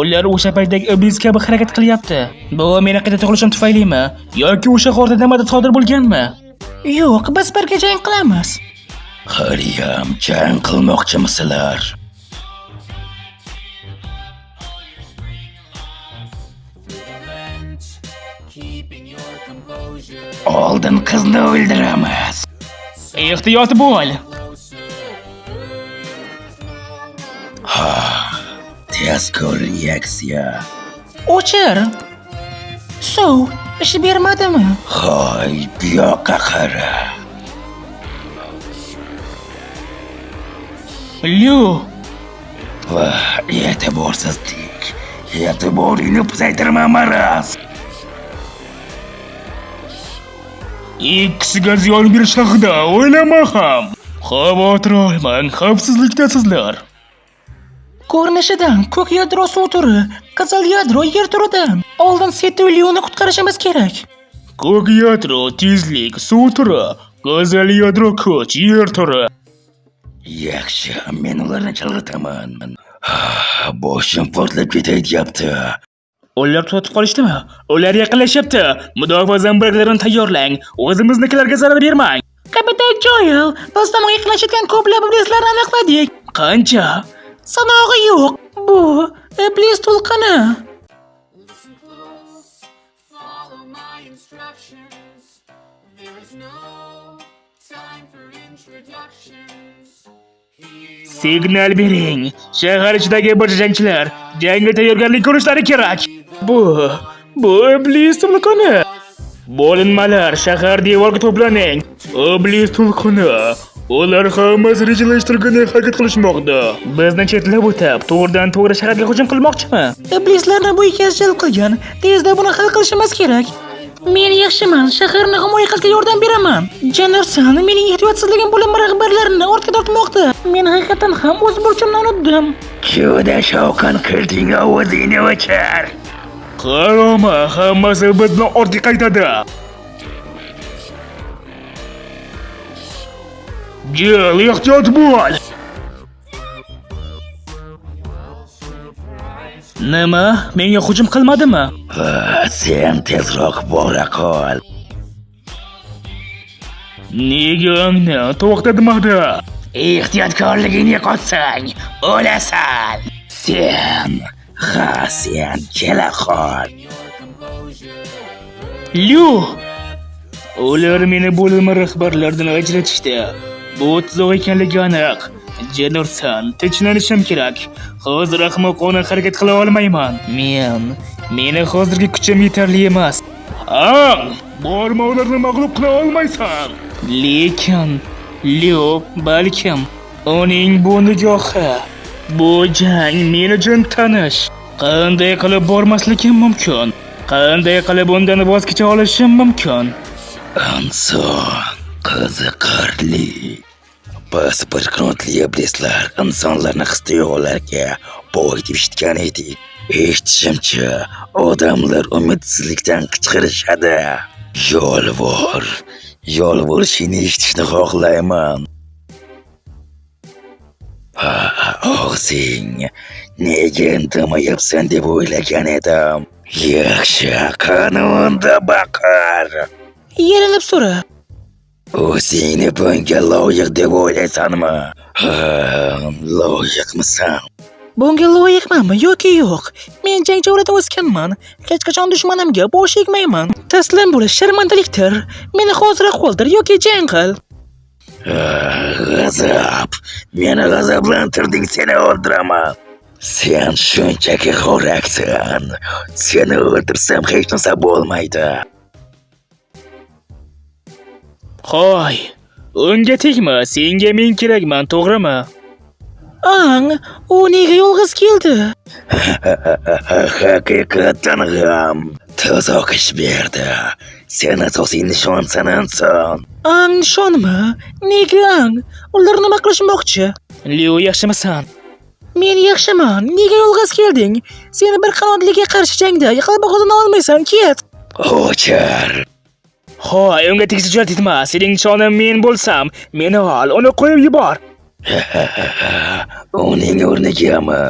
Ular o'sha paytdagi iblis kabi harakat qilyapti. Bu meni qayta tug'ilishim tufaylimi yoki o'sha g'orda nimadir sodir bo'lganmi? Yo'q, biz birga jang qilamiz. Haliyam jang qilmoqchimisizlar? Oldin qizni o'ldiramiz. Ehtiyot bo'l. Tezkor reaksiya. O'chir. Suv ish bermadimi? Hoy, bu yoqqa qara. Leo, Va e'tiborsizlik. E'tiboringni pasaytirma, maraz. Ikkisiga ziyon berish haqida o'ylama ham. Xavotir olmang, xavfsizlikdasizlar. Ko'rinishidan ko'k yadro suv turi, qizil yadro yer turidan. Oldin Setu Leoni qutqarishimiz kerak. Ko'k yadro tezlik, suv turi, qizil yadro kuch, yer turi. Yaxshi, men ularni chalg'itaman. Boshim portlab ketay deyapti. Ular to'xtatib qolishdimi? Ular yaqinlashyapti. Mudofaa zambaklarini tayyorlang. O'zimiznikilarga zarar bermang. Kapitan Joel, biz tomonga yaqinlashayotgan ko'plab iblislarni aniqladik. Qancha? Sanog'i yo'q. Bu iblis to'lqini. introductions. There is no time for introductions. He Signal bering. Shahar ichidagi barcha jangchilar jangga tayyorgarlik ko'rishlari kerak. Bu iblis to'lqini. Bo'linmalar, shahar devorga to'planing. Iblis to'lqini. Ular hammasi rejalashtirilganday harakat qilishmoqda. Bizni chetlab o'tib, to'g'ridan to'g'ri shaharga hujum qilmoqchimi? Iblislarni bu ikkasi jalb qilgan. Tezda buni hal qilishimiz kerak. Men yaxshiman, shaharni himoya qilishga yordam beraman. Janarsan, mening ehtiyotsizligim bo'linma rahbarlarini ortga tortmoqda. Men haqiqatan ham o'z burchimni unutdim. Juda shovqin qilding, ovozingni o'chir. Qarama, hammasi bizni ortga qaytadi. Gel, ehtiyot bo'l. Nima? Menga hujum qilmadimi? Ha, sen tezroq bora qol. Nega ungni to'xtatmadi? Ehtiyotkorligingni yo'qotsang, o'lasan. Sen, ha sen kela qol. Lyu! Ular meni bo'linma rahbarlaridan ajratishdi. Bu tuzoq ekanligi aniq. Jenursan, tinchlanishim kerak. Hozir ahmoqona harakat qila olmayman. Meni hozirgi kuchim yetarli emas. Ang, borma ularni mag'lub qila olmaysan. Lekin Lyu, balkim uning bu nigohi, bu jang men uchun tanish. Qanday qilib bormasligim mumkin? Qanday qilib undan voz kecha olishim mumkin? Inson qiziqarli. Biz bir qanotli iblislar insonlarni his-tuyg'ularga boy deb eshitgan edik. Eshitishimcha, odamlar umidsizlikdan qichqirishadi. Yolvor, yolvorishingni eshitishni xohlayman. Ha, og'zing nega indamayapsan deb o'ylagan edim. Yaxshi, qani unda baqir. Yalinib so'ra. O'zingni bunga loyiq deb o'ylaysanmi? Ha, loyiqmisan? Bunga loyiqmanmi yoki yo'q? Men jangchi oilada o'sganman. Hech qachon dushmanimga bosh egmayman. Taslim bo'lish sharmandalikdir. Meni hoziroq o'ldir yoki jang qil. G'azab! Meni g'azablantirding, seni o'ldiraman. Sen shunchaki xo'raksan. Seni o'ldirsam hech narsa bo'lmaydi. Hoy, unga tegma, senga men kerakman, to'g'rimi? Ang, u nega yolg'iz keldi? Haqiqatan ham tuzoq ish berdi. Sen asosiy nishonsan, inson. Ang nishonmi? Nega ang? Ular nima qilishmoqchi? Leo, yaxshimisan? Men yaxshiman. Nega yolg'iz kelding? Sen bir qanotliga qarshi jangda g'alaba qozona olmaysan. Ket. O'chir. Hoy, unga tegishga jur'at etma. Sening nishoning men bo'lsam, meni ol, uni qo'yib yubor. Uning o'rnigami?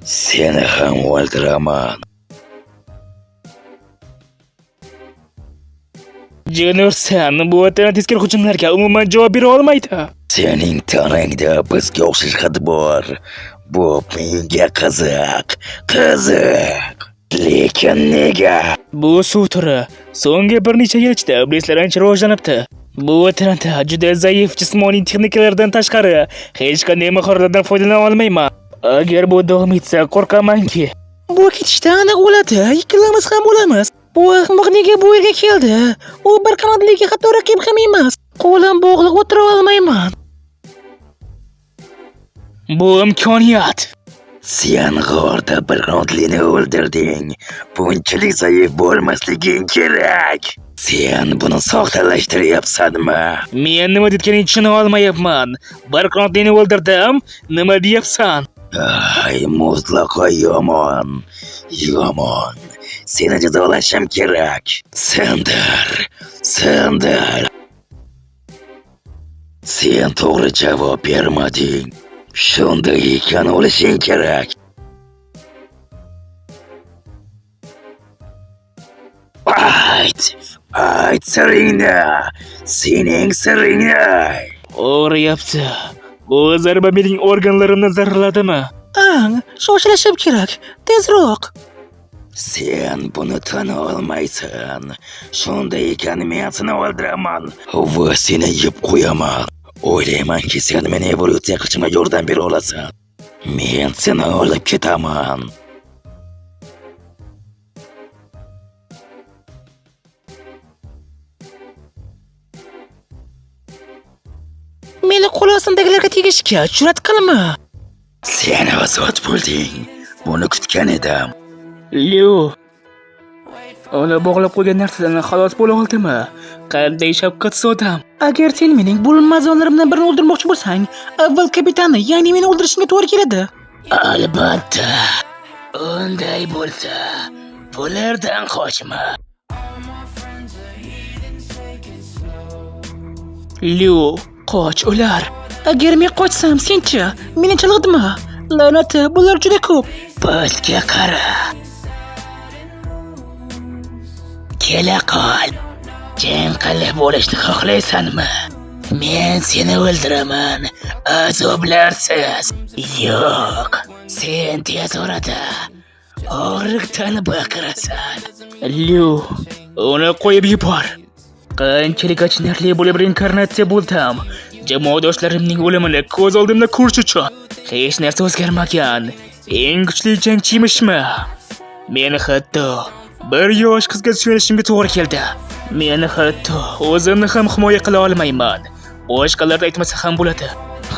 Seni ham o'ldiraman. Jenursan, bu tana tezkor hujumlarga umuman javob bera olmaydi. Sening tanangda bizga o'xshash hid bor. Bu menga qiziq, qiziq. Lekin nega? Bu suv turi so'nggi bir necha yil ichida iblislar ancha rivojlanibdi. Bu tanada juda zaif jismoniy texnikalardan tashqari hech qanday mahoratlardan foydalana olmayman. Agar bu davom etsa, qo'rqamanki, Bu ketishda aniq o'ladi. Ikkalamiz ham o'lamiz. Bu ahmoq nega bu yerga keldi? U bir qanotliga hatto raqib ham emas. Qo'lim bog'liq o'tira olmayman. bu imkoniyat. Sen g'orda bir qanotlini o'ldirding. Bunchalik zaif bo'lmasliging kerak. Sen buni soxtalashtiryapsanmi? Men nima deyotganingni tushuna olmayapman. Bir qanotlini o'ldirdim, nima deyapsan? Ay, mutlaqo yomon. Yomon. Seni jazolashim kerak. Sindir. Sindir. Sen to'g'ri javob bermading. Shunday ekan o'lishing kerak. Ayt! Ayt siringni! Sening siringni ayt! Og'riyapti. Bu zarba mening organlarimni zararladimi? Ang, shoshilishim kerak. Tezroq. Sen buni tan olmaysan. Shunday ekan men seni o'ldiraman va seni yeb qo'yaman. O'ylaymanki, sen meni evolyutsiya qilishimga yordam bera olasan. Men seni olib ketaman. Meni qo'l ostimdagilarga tegishga jur'at qilma. Sen ozod bo'lding. Buni kutgan edim. Leo. Uni bog'lab qo'ygan narsadan xalos bo'la oldimi? Qanday shafqatsiz odam. Agar sen mening bo'linma a'zolarimdan birini o'ldirmoqchi bo'lsang, avval kapitanni, ya'ni meni o'ldirishingga to'g'ri keladi. Albatta. Unday bo'lsa, bulardan qochma. Leo, qoch ular. Agar men qochsam, senchi? Meni chalg'itma. La'nati, bular juda ko'p. Pastga qara. Kela qol. Jang qilib bo'lishni xohlaysanmi? Men seni o'ldiraman. Azoblarsiz. Yo'q. Sen tez orada og'riqdan baqirasan. Leo, uni qo'yib yubor. Qanchalik achinarli bo'lib reinkarnatsiya bo'ldim. Jamoadoshlarimning o'limini ko'z oldimda ko'rish uchun hech narsa o'zgarmagan. Eng kuchli jangchimishmi? Men hatto bir yosh qizga suyanishimga to'g'ri keldi. Men hatto o'zimni ham himoya qila olmayman. Boshqalarni aytmasa ham bo'ladi.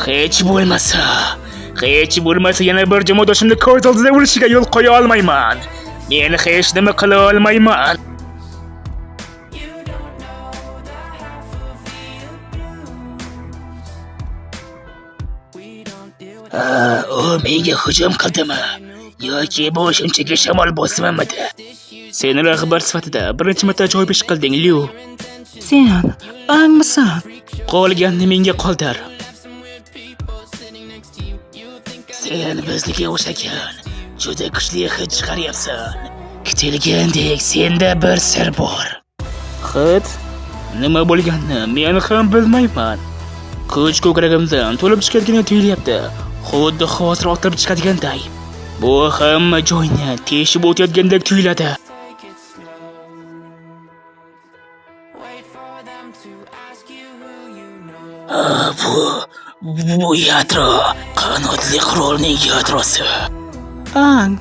Hech bo'lmasa, hech bo'lmasa yana bir jamoadoshimni ko'z oldida o'lishiga yo'l qo'ya olmayman. Men hech nima qila olmayman. Ha, u menga hujum qildimi? Yoki bu shunchaki shamol bosimimidi? Sen rahbar sifatida birinchi marta ajoyib ish qilding, Liu. Sen angmisan? Qolganini menga qoldir. Sen biznikiga o'xshagan juda kuchli hid chiqaryapsan. Kutilgandek senda bir sir bor. Hid? Nima bo'lganini men ham bilmayman. Kuch ko'kragimdan to'lib chiqayotgandek tuyulyapti. Xuddi hozir otilib chiqadiganday. Bu hamma joyni teshib o'tayotgandek tuyuladi. Take it slow. Wait for them to ask you who you know. Ha, bu yadro, qanotli qurolning yadrosi. Ang,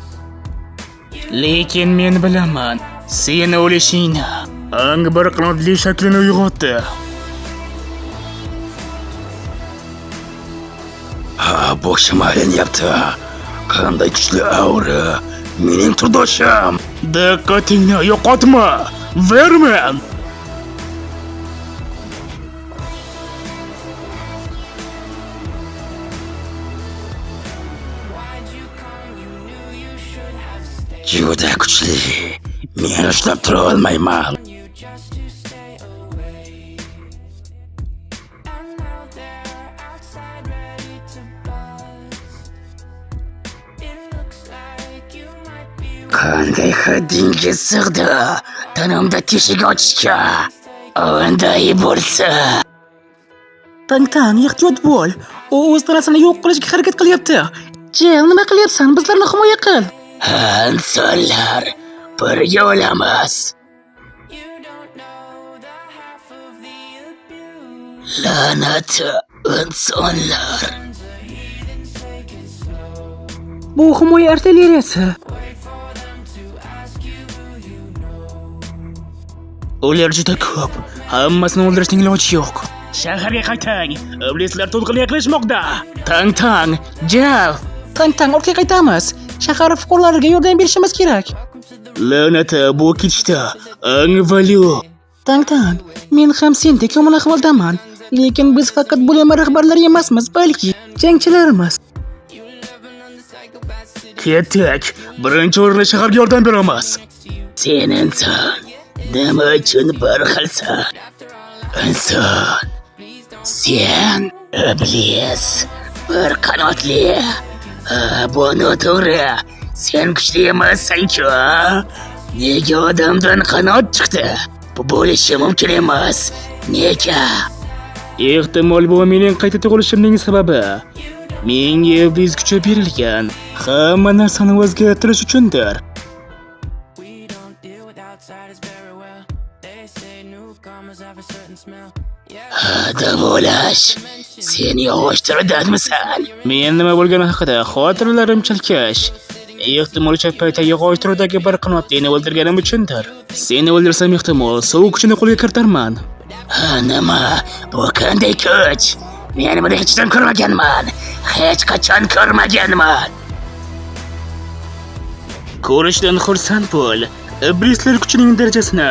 Lekin men bilaman, sen o'lishingni. Ang bir qanotli shaklini uyg'otdi. Ha, boshim aylanyapti. Qanday kuchli aura. Mening turdoshim. Diqqatingni yo'qotma. Vermin. Why'd you come? You knew you should have stayed. Juda kuchli. Men ushlab tura olmayman. You just to stay away. And now they're outside ready to bust. It looks like you might be Qanday haddinga sig'di? Tanamda teshik ochishga. Unday bo'lsa. Tang Tang, ehtiyot bo'l. U o'z tanasini yo'q qilishga harakat qilyapti. Jel, nima qilyapsan? Bizlarni himoya qil. Ha, insonlar, birga o'lamiz. You don't know the half of the abuse. La'nat insonlar. Bu himoya artilleriyasi. Ular juda ko'p. Hammasini o'ldirishning iloji yo'q. Shaharga qayting. Iblislar to'lqinga yaqinlashmoqda. Tang Tang, Jal. Tang Tang, ortga qaytamiz. Shahar fuqarolariga yordam berishimiz kerak. La'nat, bu ketishda. Ang va Liu. Tang Tang, men ham sendek yomon ahvoldaman. Lekin biz faqat bo'linma rahbarlari emasmiz, balki jangchilarmiz. Ketdik. Birinchi o'rinda shaharga yordam beramiz. Sen inson, nima uchun bir xilsan? Inson, sen iblis, bir qanotli. Ha, bu noto'g'ri. Sen kuchli emassan-ku. a? Nega odamdan qanot chiqdi? Bu bo'lishi mumkin emas. Nega? Ehtimol bu mening qayta tug'ilishimning sababi. Menga iblis kuchi berilgan. Hamma narsani o'zgartirish uchundir. Commas have a certain smell. Yeah. Davolash. Sen yog'och turidanmisan? Men nima bo'lgani haqida xotiralarim chalkash. Ehtimol o'sha paytda yog'och turidagi bir qanotlini o'ldirganim uchundir. Seni o'ldirsam ehtimol sovuq kuchini qo'lga kiritarman. Ha, nima? Bu qanday kuch? Men buni hechdan ko'rmaganman. Hech qachon ko'rmaganman. Ko'rishdan xursand bo'l. Iblislar kuchining darajasini